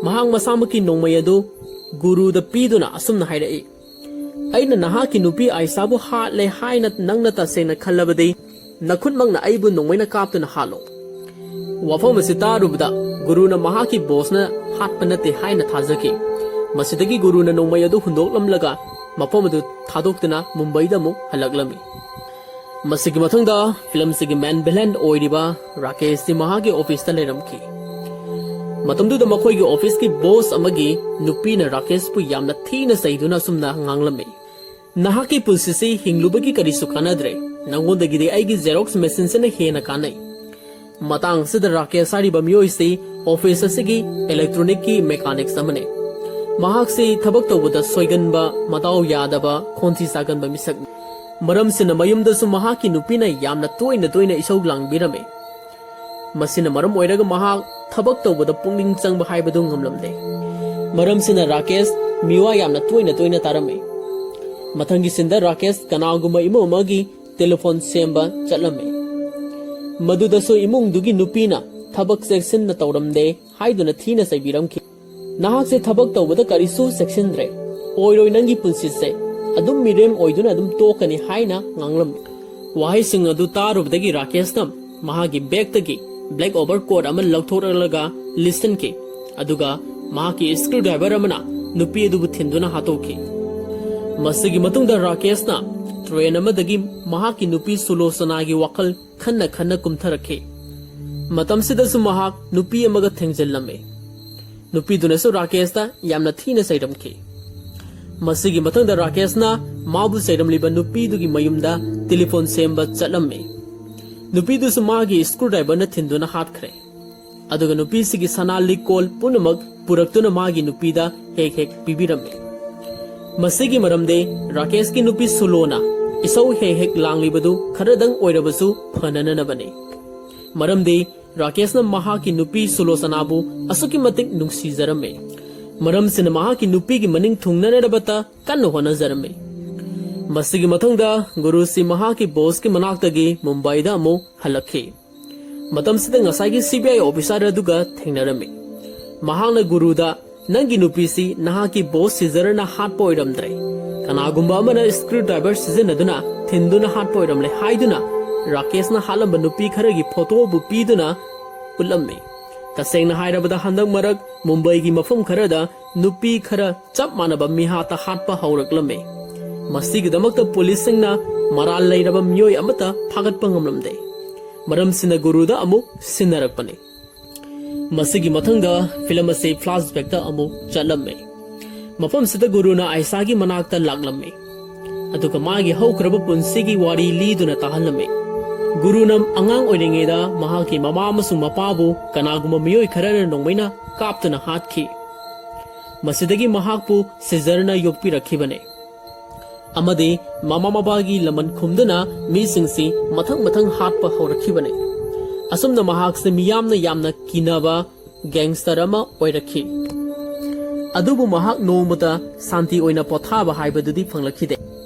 ꯃꯍꯥꯛ ꯃꯁꯥꯃꯛꯀꯤ ꯅꯣꯡꯃꯩ ꯑꯗꯨ ꯒꯨꯔꯨꯗ ꯄꯤꯗꯨꯅ ꯑꯁꯨꯝꯅ ꯍꯥꯏꯔꯛꯏ, "ꯑꯩꯅ ꯅꯍꯥꯛꯀꯤ ꯅꯨꯄꯤ ꯑꯥꯏꯁꯥꯕꯨ ꯍꯥꯠꯂꯦ ꯍꯥꯏꯅ ꯅꯪꯅ ꯇꯁꯦꯡꯅ ꯈꯜꯂꯕꯗꯤ, ꯅꯈꯨꯠꯃꯛꯅ ꯑꯩꯕꯨ ꯅꯣꯡꯃꯩꯅ ꯀꯥꯞꯇꯨꯅ ꯍꯥꯠꯂꯣ"꯫ ꯋꯥꯐꯝ ꯑꯁꯤ ꯇꯥꯔꯨꯕꯗ ꯒꯨꯔꯨꯅ ꯃꯍꯥꯛꯀꯤ ꯕꯣꯁꯅ ꯍꯥꯠꯄ ꯅꯠꯇꯦ ꯍꯥꯏꯅ ꯊꯥꯖꯈꯤ꯫ ꯃꯁꯤꯗꯒꯤ ꯒꯨꯔꯨꯅ ꯅꯣꯡꯃꯩ ꯑꯗꯨ ꯍꯨꯟꯗꯣꯛꯂꯝꯂꯒ ꯃꯐꯝ ꯑꯗꯨ ꯊꯥꯗꯣꯛꯇꯨꯅ ꯃꯨꯝꯕꯩꯗ ꯑꯃꯨꯛ ꯍꯜꯂꯛꯂꯝꯃꯤ꯫ ꯃꯁꯤꯒꯤ ꯃꯊꯪꯗ ꯐꯤꯂꯝꯁꯤꯒꯤ ꯃꯦꯟ ꯚꯤꯂꯦꯟ ꯑꯣꯏꯔꯤꯕ ꯔꯥꯀꯦꯁꯁꯤ ꯃꯍꯥꯛꯀꯤ ꯑꯣꯐꯤꯁꯇ ꯂꯩꯔꯝꯈꯤ꯫ ꯃꯇꯝꯗꯨꯗ ꯃꯈꯣꯏꯒꯤ ꯑꯣꯐꯤꯁꯀꯤ ꯕꯣꯁ ꯑꯃꯒꯤ ꯅꯨꯄꯤꯅ ꯔꯥꯀꯦꯁꯄꯨ ꯌꯥꯝꯅ ꯊꯤꯅ ꯆꯩꯗꯨꯅ ꯑꯁꯨꯝꯅ ꯉꯥꯡꯂꯝꯃꯤ, "ꯅꯍꯥꯛꯀꯤ ꯄꯨꯟꯁꯤꯁꯤ ꯍꯤꯡꯂꯨꯕꯒꯤ ꯀꯔꯤꯁꯨ ꯀꯥꯟꯅꯗ꯭ꯔꯦ꯫ ꯅꯉꯣꯟꯗꯒꯤꯗꯤ ꯑꯩꯒꯤ ꯖꯦꯔꯣꯛꯁ ꯃꯦꯆꯤꯟꯁꯤꯅ ꯍꯦꯟꯅ ꯀꯥꯟꯅꯩ"꯫ ꯃꯇꯥꯡ ꯑꯁꯤꯗ ꯔꯥꯀꯦꯁ ꯍꯥꯏꯔꯤꯕ ꯃꯤꯑꯣꯏꯁꯤ ꯑꯣꯐꯤꯁ ꯑꯁꯤꯒꯤ ꯏꯂꯦꯛꯇ꯭ꯔꯣꯅꯤꯛꯀꯤ ꯃꯦꯀꯥꯅꯤꯛꯁ ꯑꯃꯅꯤ꯫ ꯃꯍꯥꯛꯁꯤ ꯊꯕꯛ ꯇꯧꯕꯗ ꯁꯣꯏꯒꯟꯕ, ꯃꯗꯥꯎ ꯌꯥꯗꯕ, ꯈꯣꯟꯊꯤ ꯆꯥꯒꯟꯕ ꯃꯤꯁꯛꯅꯤ꯫ ꯃꯔꯝꯁꯤꯅ ꯃꯌꯨꯝꯗꯁꯨ ꯃꯍꯥꯛꯀꯤ ꯅꯨꯄꯤꯅ ꯌꯥꯝꯅ ꯇꯣꯏꯅ ꯇꯣꯏꯅ ꯏꯁꯧ ꯂꯥꯡꯕꯤꯔꯝꯃꯤ꯫ ꯃꯁꯤꯅ ꯃꯔꯝ ꯑꯣꯏꯔꯒ ꯃꯍꯥꯛ ꯊꯕꯛ ꯇꯧꯕꯗ ꯄꯨꯛꯅꯤꯡ ꯆꯪꯕ ꯍꯥꯏꯕꯗꯨ ꯉꯝꯂꯝꯗꯦ꯫ ꯃꯔꯝꯁꯤꯅ ꯔꯥꯀꯦꯁ ꯃꯤꯋꯥ ꯌꯥꯝꯅ ꯇꯣꯏꯅ ꯇꯣꯏꯅ ꯇꯥꯔꯝꯃꯤ꯫ ꯃꯊꯪꯒꯤ ꯁꯤꯟꯗ ꯔꯥꯀꯦꯁ ꯀꯅꯥꯒꯨꯝꯕ ꯏꯃꯨꯡ ꯑꯃꯒꯤ ꯇꯦꯂꯤꯐꯣꯟ ꯁꯦꯝꯕ ꯆꯠꯂꯝꯃꯤ꯫ ꯃꯗꯨꯗꯁꯨ ꯏꯃꯨꯡꯗꯨꯒꯤ ꯅꯨꯄꯤꯅ ꯊꯕꯛ ꯆꯦꯛꯁꯤꯟꯅ ꯇꯧꯔꯝꯗꯦ ꯍꯥꯏꯗꯨꯅ ꯊꯤꯅ ꯆꯩꯕꯤꯔꯝꯈꯤ꯫ "ꯅꯍꯥꯛꯁꯦ ꯊꯕꯛ ꯇꯧꯕꯗ ꯀꯔꯤꯁꯨ ꯆꯦꯛꯁꯤꯟꯗ꯭ꯔꯦ, ꯑꯣꯏꯔꯣꯏ ꯅꯪꯒꯤ ꯄꯨꯟꯁꯤꯁꯦ, ꯑꯗꯨꯝ ꯃꯤꯔꯦꯝ ꯑꯣꯏꯗꯨꯅ ꯑꯗꯨꯝ ꯇꯣꯛꯀꯅꯤ" ꯍꯥꯏꯅ ꯉꯥꯡꯂꯝꯃꯤ꯫ ꯋꯥꯍꯩꯁꯤꯡ ꯑꯗꯨ ꯇꯥꯔꯨꯕꯗꯒꯤ ꯔꯥꯀꯦꯁꯅ ꯃꯍꯥꯛꯀꯤ ꯕꯦꯒꯇꯒꯤ ꯕ꯭ꯂꯦꯛ ꯑꯣꯚꯔ ꯀꯣꯠ ꯑꯃ ꯂꯧꯊꯣꯔꯛꯂꯒ ꯂꯤꯠꯁꯤꯟꯈꯤ꯫ ꯑꯗꯨꯒ ꯃꯍꯥꯛꯀꯤ ꯁ꯭ꯀ꯭ꯔꯨ ꯗ꯭ꯔꯥꯏꯚꯔ ꯑꯃꯅ ꯅꯨꯄꯤ ꯑꯗꯨꯕꯨ ꯊꯤꯟꯗꯨꯅ ꯍꯥꯠꯇꯣꯛꯈꯤ꯫ ꯃꯁꯤꯒꯤ ꯃꯇꯨꯡꯗ ꯔꯥꯀꯦꯁꯅ ꯇ꯭ꯔꯦꯟ ꯑꯃꯗꯒꯤ ꯃꯍꯥꯛꯀꯤ ꯅꯨꯄꯤ ꯁꯨꯂꯣꯆꯅꯥꯒꯤ ꯋꯥꯈꯜ ꯈꯟꯅ ꯈꯟꯅ ꯀꯨꯝꯊꯔꯛꯈꯤ꯫ ꯃꯇꯝꯁꯤꯗꯁꯨ ꯃꯍꯥꯛ ꯅꯨꯄꯤ ꯑꯃꯒ ꯊꯦꯡꯖꯤꯜꯂꯝꯃꯤ꯫ ꯅꯨꯄꯤꯗꯨꯅꯁꯨ ꯔꯥꯀꯦꯁꯇ ꯌꯥꯝꯅ ꯊꯤꯅ ꯆꯩꯔꯝꯈꯤ꯫ ꯃꯁꯤꯒꯤ ꯃꯊꯪꯗ ꯔꯥꯀꯦꯁꯅ ꯃꯥꯕꯨ ꯆꯩꯔꯝꯂꯤꯕ ꯅꯨꯄꯤꯗꯨꯒꯤ ꯃꯌꯨꯝꯗ ꯇꯦꯂꯤꯐꯣꯟ ꯁꯦꯝꯕ ꯆꯠꯂꯝꯃꯤ꯫ ꯅꯨꯄꯤꯗꯨꯁꯨ ꯃꯥꯒꯤ ꯁ꯭ꯀ꯭ꯔꯨ ꯗ꯭ꯔꯥꯏꯚꯔꯅ ꯊꯤꯟꯗꯨꯅ ꯍꯥꯠꯈ꯭ꯔꯦ꯫ ꯑꯗꯨꯒ ꯅꯨꯄꯤꯁꯤꯒꯤ ꯁꯅꯥ ꯂꯤꯛꯀꯣꯜ ꯄꯨꯝꯅꯃꯛ ꯄꯨꯔꯛꯇꯨꯅ ꯃꯥꯒꯤ ꯅꯨꯄꯤꯗ ꯍꯦꯛ ꯍꯦꯛ ꯄꯤꯕꯤꯔꯝꯃꯤ꯫ ꯃꯁꯤꯒꯤ ꯃꯔꯝꯗꯤ ꯔꯥꯀꯦꯁꯀꯤ ꯅꯨꯄꯤ ꯁꯨꯂꯣꯅ ꯏꯁꯧ ꯍꯦꯛ ꯍꯦꯛ ꯂꯥꯡꯂꯤꯕꯗꯨ ꯈꯔꯗꯪ ꯑꯣꯏꯔꯕꯁꯨ ꯐꯅꯅꯕꯅꯤ꯫ ꯃꯔꯝꯗꯤ ꯔꯥꯀꯦꯁꯅ ꯃꯍꯥꯛꯀꯤ ꯅꯨꯄꯤ ꯁꯨꯂꯣꯆꯅꯥꯕꯨ ꯑꯁꯨꯛꯀꯤ ꯃꯇꯤꯛ ꯅꯨꯡꯁꯤꯖꯔꯝꯃꯤ꯫ ꯃꯔꯝꯁꯤꯅ ꯃꯍꯥꯛꯀꯤ ꯅꯨꯄꯤꯒꯤ ꯃꯅꯤꯡ ꯊꯨꯡꯅꯅꯕꯇ ꯀꯟꯅ ꯍꯣꯠꯅꯖꯔꯝꯃꯤ꯫ ꯃꯁꯤꯒꯤ ꯃꯊꯪꯗ ꯒꯨꯔꯨꯁꯤ ꯃꯍꯥꯛꯀꯤ ꯕꯣꯁꯀꯤ ꯃꯅꯥꯛꯇꯒꯤ ꯃꯨꯝꯕꯥꯏꯗ ꯑꯃꯨꯛ ꯍꯜꯂꯛꯈꯤ꯫ ꯃꯇꯝꯁꯤꯗ ꯉꯁꯥꯏꯒꯤ ꯁꯤ ꯕꯤ ꯑꯥꯏ ꯑꯣꯐꯤꯁꯥꯔ ꯑꯗꯨꯒ ꯊꯦꯡꯅꯔꯝꯃꯤ꯫ ꯃꯍꯥꯛꯅ ꯒꯨꯔꯨꯗ, "ꯅꯪꯒꯤ ꯅꯨꯄꯤꯁꯤ ꯅꯍꯥꯛꯀꯤ ꯕꯣꯁ ꯁꯤꯖꯔꯅ ꯍꯥꯠꯄ ꯑꯣꯏꯔꯝꯗ꯭ꯔꯦ꯫ ꯀꯅꯥꯒꯨꯝꯕ ꯑꯃꯅ ꯁ꯭ꯀ꯭ꯔꯨ ꯗ꯭ꯔꯥꯏꯚꯔ ꯁꯤꯖꯤꯟꯅꯗꯨꯅ ꯊꯤꯟꯗꯨꯅ ꯍꯥꯠꯄ ꯑꯣꯏꯔꯝꯂꯦ" ꯍꯥꯏꯗꯨꯅ ꯔꯥꯀꯦꯁꯅ ꯍꯥꯠꯂꯝꯕ ꯅꯨꯄꯤ ꯈꯔꯒꯤ ꯐꯣꯇꯣꯕꯨ ꯄꯤꯗꯨꯅ ꯎꯠꯂꯝꯃꯤ꯫ ꯇꯁꯦꯡꯅ ꯍꯥꯏꯔꯕꯗ ꯍꯟꯗꯛ ꯃꯔꯛ ꯃꯨꯝꯕꯩꯒꯤ ꯃꯐꯝ ꯈꯔꯗ ꯅꯨꯄꯤ ꯈꯔ ꯆꯞ ꯃꯥꯟꯅꯕ ꯃꯤꯍꯥꯠꯇ ꯍꯥꯠꯄ ꯍꯧꯔꯛꯂꯝꯃꯤ꯫ ꯃꯁꯤꯒꯤꯗꯃꯛꯇ ꯄꯨꯂꯤꯁꯁꯤꯡꯅ ꯃꯔꯥꯜ ꯂꯩꯔꯕ ꯃꯤꯑꯣꯏ ꯑꯃꯠꯇ ꯐꯥꯒꯠꯄ ꯉꯝꯂꯝꯗꯦ꯫ ꯃꯔꯝꯁꯤꯅ ꯒꯨꯔꯨꯗ ꯑꯃꯨꯛ ꯁꯤꯟꯅꯔꯛꯄꯅꯤ꯫ ꯃꯁꯤꯒꯤ ꯃꯊꯪꯗ ꯐꯤꯂꯝ ꯑꯁꯤ ꯐ꯭ꯂꯥꯁꯕꯦꯛꯇ ꯑꯃꯨꯛ ꯆꯠꯂꯝꯃꯤ꯫ ꯃꯐꯝꯁꯤꯗ ꯒꯨꯔꯨꯅ ꯑꯥꯏꯁꯥꯒꯤ ꯃꯅꯥꯛꯇ ꯂꯥꯛꯂꯝꯃꯤ꯫ ꯑꯗꯨꯒ ꯃꯥꯒꯤ ꯍꯧꯈ꯭ꯔꯕ ꯄꯨꯟꯁꯤꯒꯤ ꯋꯥꯔꯤ ꯂꯤꯗꯨꯅ ꯇꯥꯍꯜꯂꯝꯃꯤ꯫ ꯒꯨꯔꯨꯅ ꯑꯉꯥꯡ ꯑꯣꯏꯔꯤꯉꯩꯗ ꯃꯍꯥꯛꯀꯤ ꯃꯃꯥ ꯑꯃꯁꯨꯡ ꯃꯄꯥꯕꯨ ꯀꯅꯥꯒꯨꯝꯕ ꯃꯤꯑꯣꯏ ꯈꯔꯅ ꯅꯣꯡꯃꯩꯅ ꯀꯥꯞꯇꯨꯅ ꯍꯥꯠꯈꯤ꯫ ꯃꯁꯤꯗꯒꯤ ꯃꯍꯥꯛꯄꯨ ꯁꯤꯖꯔꯅ ꯌꯣꯛꯄꯤꯔꯛꯈꯤꯕꯅꯤ꯫ ꯑꯃꯗꯤ ꯃꯃꯥ ꯃꯄꯥꯒꯤ ꯂꯃꯟ ꯈꯨꯝꯗꯨꯅ ꯃꯤꯁꯤꯡꯁꯤ ꯃꯊꯪ ꯃꯊꯪ ꯍꯥꯠꯄ ꯍꯧꯔꯛꯈꯤꯕꯅꯤ꯫ ꯑꯁꯨꯝꯅ ꯃꯍꯥꯛꯁꯦ ꯃꯤꯌꯥꯝꯅ ꯌꯥꯝꯅ ꯀꯤꯅꯕ ꯒꯦꯡꯁꯇꯔ ꯑꯃ ꯑꯣꯏꯔꯛꯈꯤ꯫ ꯑꯗꯨꯕꯨ ꯃꯍꯥꯛ ꯅꯣꯡꯃꯇ ꯁꯥꯟꯇꯤ ꯑꯣꯏꯅ ꯄꯣꯊꯥꯕ ꯍꯥꯏꯕꯗꯨꯗꯤ ꯐꯪꯂꯛꯈꯤꯗꯦ꯫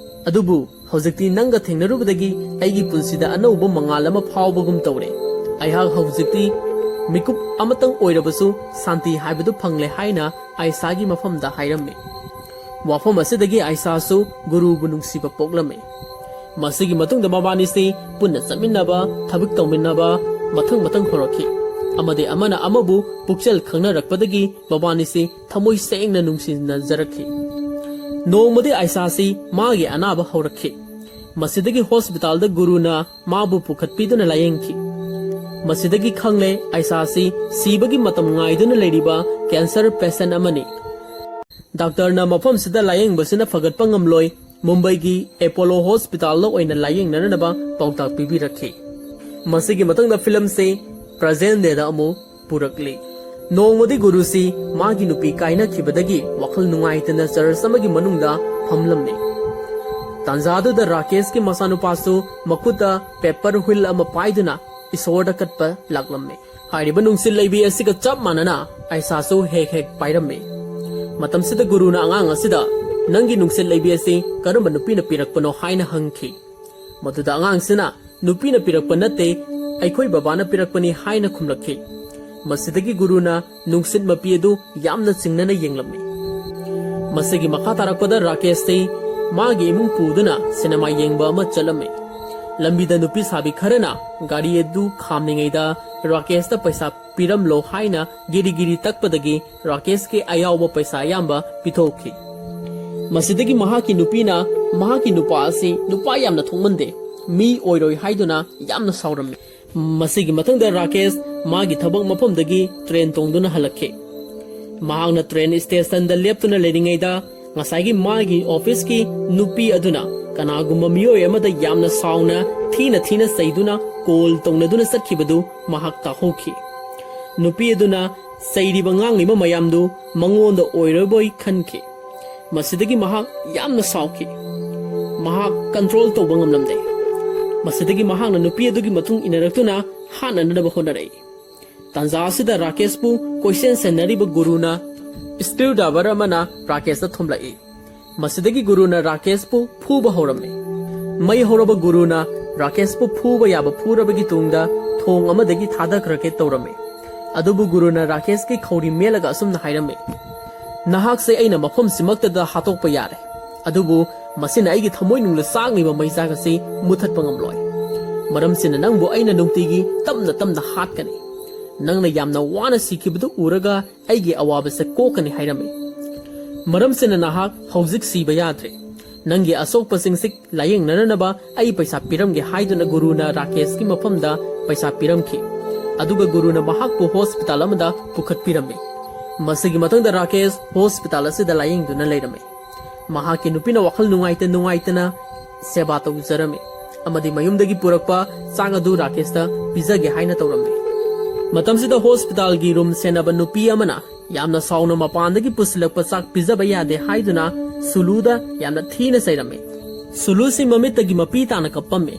ꯑꯗꯨꯕꯨ ꯍꯧꯖꯤꯛꯇꯤ ꯅꯪꯒ ꯊꯦꯡꯅꯔꯨꯕꯗꯒꯤ ꯑꯩꯒꯤ ꯄꯨꯟꯁꯤꯗ ꯑꯅꯧꯕ ꯃꯉꯥꯜ ꯑꯃ ꯐꯥꯎꯕꯒꯨꯝ ꯇꯧꯔꯦ꯫ ꯑꯩꯍꯥꯛ ꯍꯧꯖꯤꯛꯇꯤ ꯃꯤꯀꯨꯞ ꯑꯃꯇꯪ ꯑꯣꯏꯔꯕꯁꯨ ꯁꯥꯟꯇꯤ ꯍꯥꯏꯕꯗꯨ ꯐꯪꯂꯦ ꯍꯥꯏꯅ ꯑꯥꯏꯁꯥꯒꯤ ꯃꯐꯝꯗ ꯍꯥꯏꯔꯝꯃꯤ꯫ ꯋꯥꯐꯝ ꯑꯁꯤꯗꯒꯤ ꯑꯥꯏꯁꯥꯁꯨ ꯒꯨꯔꯨꯕꯨ ꯅꯨꯡꯁꯤꯕ ꯄꯣꯛꯂꯝꯃꯤ꯫ ꯃꯁꯤꯒꯤ ꯃꯇꯨꯡꯗ ꯃꯕꯥꯅꯤꯁꯤ ꯄꯨꯟꯅ ꯆꯠꯃꯤꯟꯅꯕ, ꯊꯕꯛ ꯇꯧꯃꯤꯟꯅꯕ ꯃꯊꯪ ꯃꯊꯪ ꯍꯧꯔꯛꯈꯤ꯫ ꯑꯃꯗꯤ ꯑꯃꯅ ꯑꯃꯕꯨ ꯄꯨꯛꯆꯦꯜ ꯈꯪꯅꯔꯛꯄꯗꯒꯤ ꯃꯕꯥꯅꯤꯁꯤ ꯊꯃꯣꯏ ꯁꯦꯡꯅ ꯅꯨꯡꯁꯤꯅꯖꯔꯛꯈꯤ꯫ ꯅꯣꯡꯃꯗꯤ ꯑꯥꯏꯁꯥꯁꯤ ꯃꯥꯒꯤ ꯑꯅꯥꯕ ꯍꯧꯔꯛꯈꯤ꯫ ꯃꯁꯤꯗꯒꯤ ꯍꯣꯁꯄꯤꯇꯥꯜꯗ ꯒꯨꯔꯨꯅ ꯃꯥꯕꯨ ꯄꯨꯈꯠꯄꯤꯗꯨꯅ ꯂꯥꯌꯦꯡꯈꯤ꯫ ꯃꯁꯤꯗꯒꯤ ꯈꯪꯂꯦ ꯑꯥꯏꯁꯥꯁꯤ ꯁꯤꯕꯒꯤ ꯃꯇꯝ ꯉꯥꯏꯗꯨꯅ ꯂꯩꯔꯤꯕ ꯀꯦꯟꯁꯔ ꯄꯦꯁꯦꯟ ꯑꯃꯅꯤ꯫ ꯗꯥꯛꯇꯔꯅ ꯃꯐꯝꯁꯤꯗ ꯂꯥꯌꯦꯡꯕꯁꯤꯅ ꯐꯒꯠꯄ ꯉꯝꯂꯣꯏ, ꯃꯨꯝꯕꯩꯒꯤ ꯑꯦꯄꯣꯂꯣ ꯍꯣꯁꯄꯤꯇꯥꯜꯗ ꯑꯣꯏꯅ ꯂꯥꯌꯦꯡꯅꯅꯕ ꯄꯥꯎꯇꯥꯛ ꯄꯤꯕꯤꯔꯛꯈꯤ꯫ ꯃꯁꯤꯒꯤ ꯃꯊꯪꯗ ꯐꯤꯂꯝꯁꯤ present dayꯗ ꯑꯃꯨꯛ ꯄꯨꯔꯛꯂꯤ꯫ ꯅꯣꯡꯃꯗꯤ ꯒꯨꯔꯨꯁꯤ ꯃꯥꯒꯤ ꯅꯨꯄꯤ ꯀꯥꯏꯅꯈꯤꯕꯗꯒꯤ ꯋꯥꯈꯜ ꯅꯨꯡꯉꯥꯏꯇꯅ ꯆꯔꯆ ꯑꯃꯒꯤ ꯃꯅꯨꯡꯗ ꯐꯝꯂꯝꯃꯤ꯫ ꯇꯥꯟꯖꯥꯗꯨꯗ ꯔꯥꯀꯦꯁꯀꯤ ꯃꯆꯥꯅꯨꯄꯥꯁꯨ ꯃꯈꯨꯠꯇ ꯄꯦꯄꯔ ꯍꯨꯏꯜ ꯑꯃ ꯄꯥꯏꯗꯨꯅ ꯏꯁꯣꯔꯗ ꯀꯠꯄ ꯂꯥꯛꯂꯝꯃꯤ꯫ ꯍꯥꯏꯔꯤꯕ ꯅꯨꯡꯁꯤꯠ ꯂꯩꯕꯤ ꯑꯁꯤꯒ ꯆꯞ ꯃꯥꯟꯅꯅ ꯑꯥꯏꯁꯥꯁꯨ ꯍꯦꯛ ꯍꯦꯛ ꯄꯥꯏꯔꯝꯃꯤ꯫ ꯃꯇꯝꯁꯤꯗ ꯒꯨꯔꯨꯅ ꯑꯉꯥꯡ ꯑꯁꯤꯗ, "ꯅꯪꯒꯤ ꯅꯨꯡꯁꯤꯠ ꯂꯩꯕꯤ ꯑꯁꯤ ꯀꯔꯝꯕ ꯅꯨꯄꯤꯅ ꯄꯤꯔꯛꯄꯅꯣ?" ꯍꯥꯏꯅ ꯍꯪꯈꯤ꯫ ꯃꯗꯨꯗ ꯑꯉꯥꯡꯁꯤꯅ, "ꯅꯨꯄꯤꯅ ꯄꯤꯔꯛꯄ ꯅꯠꯇꯦ, ꯑꯩꯈꯣꯏ ꯕꯕꯥꯅ ꯄꯤꯔꯛꯄꯅꯤ" ꯍꯥꯏꯅ ꯈꯨꯝꯂꯛꯈꯤ꯫ ꯃꯁꯤꯗꯒꯤ ꯒꯨꯔꯨꯅ ꯅꯨꯡꯁꯤꯠ ꯃꯄꯤ ꯑꯗꯨ ꯌꯥꯝꯅ ꯆꯤꯡꯅꯅ ꯌꯦꯡꯂꯝꯃꯤ꯫ ꯃꯁꯤꯒꯤ ꯃꯈꯥ ꯇꯥꯔꯛꯄꯗ ꯔꯥꯀꯦꯁꯇꯤ ꯃꯥꯒꯤ ꯏꯃꯨꯡ ꯄꯨꯗꯨꯅ ꯁꯤꯅꯦꯃꯥ ꯌꯦꯡꯕ ꯑꯃ ꯆꯠꯂꯝꯃꯤ꯫ ꯂꯝꯕꯤꯗ ꯅꯨꯄꯤ ꯁꯥꯕꯤ ꯈꯔꯅ ꯒꯥꯔꯤ ꯑꯗꯨ ꯈꯥꯝꯂꯤꯉꯩꯗ ꯔꯥꯀꯦꯁꯇ ꯄꯩꯁꯥ ꯄꯤꯔꯝꯂꯣ ꯍꯥꯏꯅ ꯒꯤꯔꯤ ꯒꯤꯔꯤ ꯇꯛꯄꯗꯒꯤ ꯔꯥꯀꯦꯁꯀꯤ ꯑꯌꯥꯎꯕ ꯄꯩꯁꯥ ꯑꯌꯥꯝꯕ ꯄꯤꯊꯣꯛꯈꯤ꯫ ꯃꯁꯤꯗꯒꯤ ꯃꯍꯥꯛꯀꯤ ꯅꯨꯄꯤꯅ ꯃꯍꯥꯛꯀꯤ ꯅꯨꯄꯥ ꯑꯁꯤ ꯅꯨꯄꯥ ꯌꯥꯝꯅ ꯊꯣꯛꯃꯟꯗꯦ, ꯃꯤ ꯑꯣꯏꯔꯣꯏ ꯍꯥꯏꯗꯨꯅ ꯌꯥꯝꯅ ꯁꯥꯎꯔꯝꯃꯤ꯫ ꯃꯁꯤꯒꯤ ꯃꯊꯪꯗ ꯔꯥꯀꯦꯁ ꯃꯥꯒꯤ ꯊꯕꯛ ꯃꯐꯝꯗꯒꯤ ꯇ꯭ꯔꯦꯟ ꯇꯣꯡꯗꯨꯅ ꯍꯜꯂꯛꯈꯤ꯫ ꯃꯍꯥꯛꯅ ꯇ꯭ꯔꯦꯟ ꯁ꯭ꯇꯦꯁꯟꯗ ꯂꯦꯞꯇꯨꯅ ꯂꯩꯔꯤꯉꯩꯗ ꯉꯁꯥꯏꯒꯤ ꯃꯥꯒꯤ ꯑꯣꯐꯤꯁꯀꯤ ꯅꯨꯄꯤ ꯑꯗꯨꯅ ꯀꯅꯥꯒꯨꯝꯕ ꯃꯤꯑꯣꯏ ꯑꯃꯗ ꯌꯥꯝꯅ ꯁꯥꯎꯅ ꯊꯤꯅ ꯊꯤꯅ ꯆꯩꯗꯨꯅ ꯀꯣꯜ ꯇꯧꯅꯗꯨꯅ ꯆꯠꯈꯤꯕꯗꯨ ꯃꯍꯥꯛ ꯇꯥꯍꯧꯈꯤ꯫ ꯅꯨꯄꯤ ꯑꯗꯨꯅ ꯆꯩꯔꯤꯕ ꯉꯥꯡꯂꯤꯕ ꯃꯌꯥꯝꯗꯨ ꯃꯉꯣꯟꯗ ꯑꯣꯏꯔꯕꯣꯏ ꯈꯟꯈꯤ꯫ ꯃꯁꯤꯗꯒꯤ ꯃꯍꯥꯛ ꯌꯥꯝꯅ ꯁꯥꯎꯈꯤ꯫ ꯃꯍꯥꯛ ꯀꯟꯇ꯭ꯔꯣꯜ ꯇꯧꯕ ꯉꯝꯂꯝꯗꯦ꯫ ꯃꯁꯤꯗꯒꯤ ꯃꯍꯥꯛꯅ ꯅꯨꯄꯤ ꯑꯗꯨꯒꯤ ꯃꯇꯨꯡ ꯏꯟꯅꯔꯛꯇꯨꯅ ꯍꯥꯠꯅꯅꯕ ꯍꯣꯠꯅꯔꯛꯏ꯫ ꯇꯥꯟꯖꯥ ꯑꯁꯤꯗ ꯔꯥꯀꯦꯁꯄꯨ ꯀꯣꯏꯁꯦꯟ ꯁꯦꯟꯅꯔꯤꯕ ꯒꯨꯔꯨꯅ ꯁ꯭ꯀ꯭ꯔꯨ ꯗ꯭ꯔꯥꯏꯚꯔ ꯑꯃꯅ ꯔꯥꯀꯦꯁꯇ ꯊꯣꯝꯂꯛꯏ꯫ ꯃꯁꯤꯗꯒꯤ ꯒꯨꯔꯨꯅ ꯔꯥꯀꯦꯁꯄꯨ ꯐꯨꯕ ꯍꯧꯔꯝꯃꯤ꯫ ꯃꯩ ꯍꯧꯔꯕ ꯒꯨꯔꯨꯅ ꯔꯥꯀꯦꯁꯄꯨ ꯐꯨꯕ ꯌꯥꯕ ꯐꯨꯔꯕꯒꯤ ꯇꯨꯡꯗ ꯊꯣꯡ ꯑꯃꯗꯒꯤ ꯊꯥꯗꯈ꯭ꯔꯒꯦ ꯇꯧꯔꯝꯃꯤ꯫ ꯑꯗꯨꯕꯨ ꯒꯨꯔꯨꯅ ꯔꯥꯀꯦꯁꯀꯤ ꯈꯧꯔꯤ ꯃꯦꯠꯂꯒ ꯑꯁꯨꯝꯅ ꯍꯥꯏꯔꯝꯃꯤ, "ꯅꯍꯥꯛꯁꯦ ꯑꯩꯅ ꯃꯐꯝꯁꯤꯃꯛꯇꯗ ꯍꯥꯠꯇꯣꯛꯄ ꯌꯥꯔꯦ, ꯑꯗꯨꯕꯨ ꯃꯁꯤꯅ ꯑꯩꯒꯤ ꯊꯃꯣꯏꯅꯨꯡꯗ ꯆꯥꯛꯂꯤꯕ ꯃꯩꯆꯥꯛ ꯑꯁꯤ ꯃꯨꯊꯠꯄ ꯉꯝꯂꯣꯏ꯫ ꯃꯔꯝꯁꯤꯅ ꯅꯪꯕꯨ ꯑꯩꯅ ꯅꯨꯡꯇꯤꯒꯤ ꯇꯞꯅ ꯇꯞꯅ ꯍꯥꯠꯀꯅꯤ꯫ ꯅꯪꯅ ꯌꯥꯝꯅ ꯋꯥꯅ ꯁꯤꯈꯤꯕꯗꯨ ꯎꯔꯒ ꯑꯩꯒꯤ ꯑꯋꯥꯕꯁꯦ ꯀꯣꯛꯀꯅꯤ ꯍꯥꯏꯔꯝꯃꯤ꯫ ꯃꯔꯝꯁꯤꯅ ꯅꯍꯥꯛ ꯍꯧꯖꯤꯛ ꯁꯤꯕ ꯌꯥꯗ꯭ꯔꯦ꯫ ꯅꯪꯒꯤ ꯑꯁꯣꯛꯄꯁꯤꯡꯁꯤ ꯂꯥꯌꯦꯡꯅꯅꯕ ꯑꯩ ꯄꯩꯁꯥ ꯄꯤꯔꯝꯒꯦ" ꯍꯥꯏꯗꯨꯅ ꯒꯨꯔꯨꯅ ꯔꯥꯀꯦꯁꯀꯤ ꯃꯐꯝꯗ ꯄꯩꯁꯥ ꯄꯤꯔꯝꯈꯤ꯫ ꯑꯗꯨꯒ ꯒꯨꯔꯨꯅ ꯃꯍꯥꯛꯄꯨ ꯍꯣꯁꯄꯤꯇꯥꯜ ꯑꯃꯗ ꯄꯨꯈꯠꯄꯤꯔꯝꯃꯤ꯫ ꯃꯁꯤꯒꯤ ꯃꯊꯪꯗ ꯔꯥꯀꯦꯁ ꯍꯣꯁꯄꯤꯇꯥꯜ ꯑꯁꯤꯗ ꯂꯥꯌꯦꯡꯗꯨꯅ ꯂꯩꯔꯝꯃꯤ꯫ ꯃꯍꯥꯛꯀꯤ ꯅꯨꯄꯤꯅ ꯋꯥꯈꯜ ꯅꯨꯡꯉꯥꯏꯇ ꯅꯨꯡꯉꯥꯏꯇꯅ ꯁꯦꯕꯥ ꯇꯧꯖꯔꯝꯃꯤ ꯑꯃꯗꯤ ꯃꯌꯨꯝꯗꯒꯤ ꯄꯨꯔꯛꯄ ꯆꯥꯛ ꯑꯗꯨ ꯔꯥꯀꯦꯁꯇ ꯄꯤꯖꯒꯦ ꯍꯥꯏꯅ ꯇꯧꯔꯝꯃꯤ꯫ ꯃꯇꯝꯁꯤꯗ ꯍꯣꯁꯄꯤꯇꯥꯜꯒꯤ ꯔꯨꯝ ꯁꯦꯟꯅꯕ ꯅꯨꯄꯤ ꯑꯃꯅ ꯌꯥꯝꯅ ꯁꯥꯎꯅ ꯃꯄꯥꯟꯗꯒꯤ ꯄꯨꯁꯤꯜꯂꯛꯄ ꯆꯥꯛ ꯄꯤꯖꯕ ꯌꯥꯗꯦ ꯍꯥꯏꯗꯨꯅ ꯁꯨꯂꯨꯗ ꯌꯥꯝꯅ ꯊꯤꯅ ꯆꯩꯔꯝꯃꯤ꯫ ꯁꯨꯂꯨꯁꯤ ꯃꯃꯤꯠꯇꯒꯤ ꯃꯄꯤ ꯇꯥꯅ ꯀꯞꯄꯝꯃꯤ꯫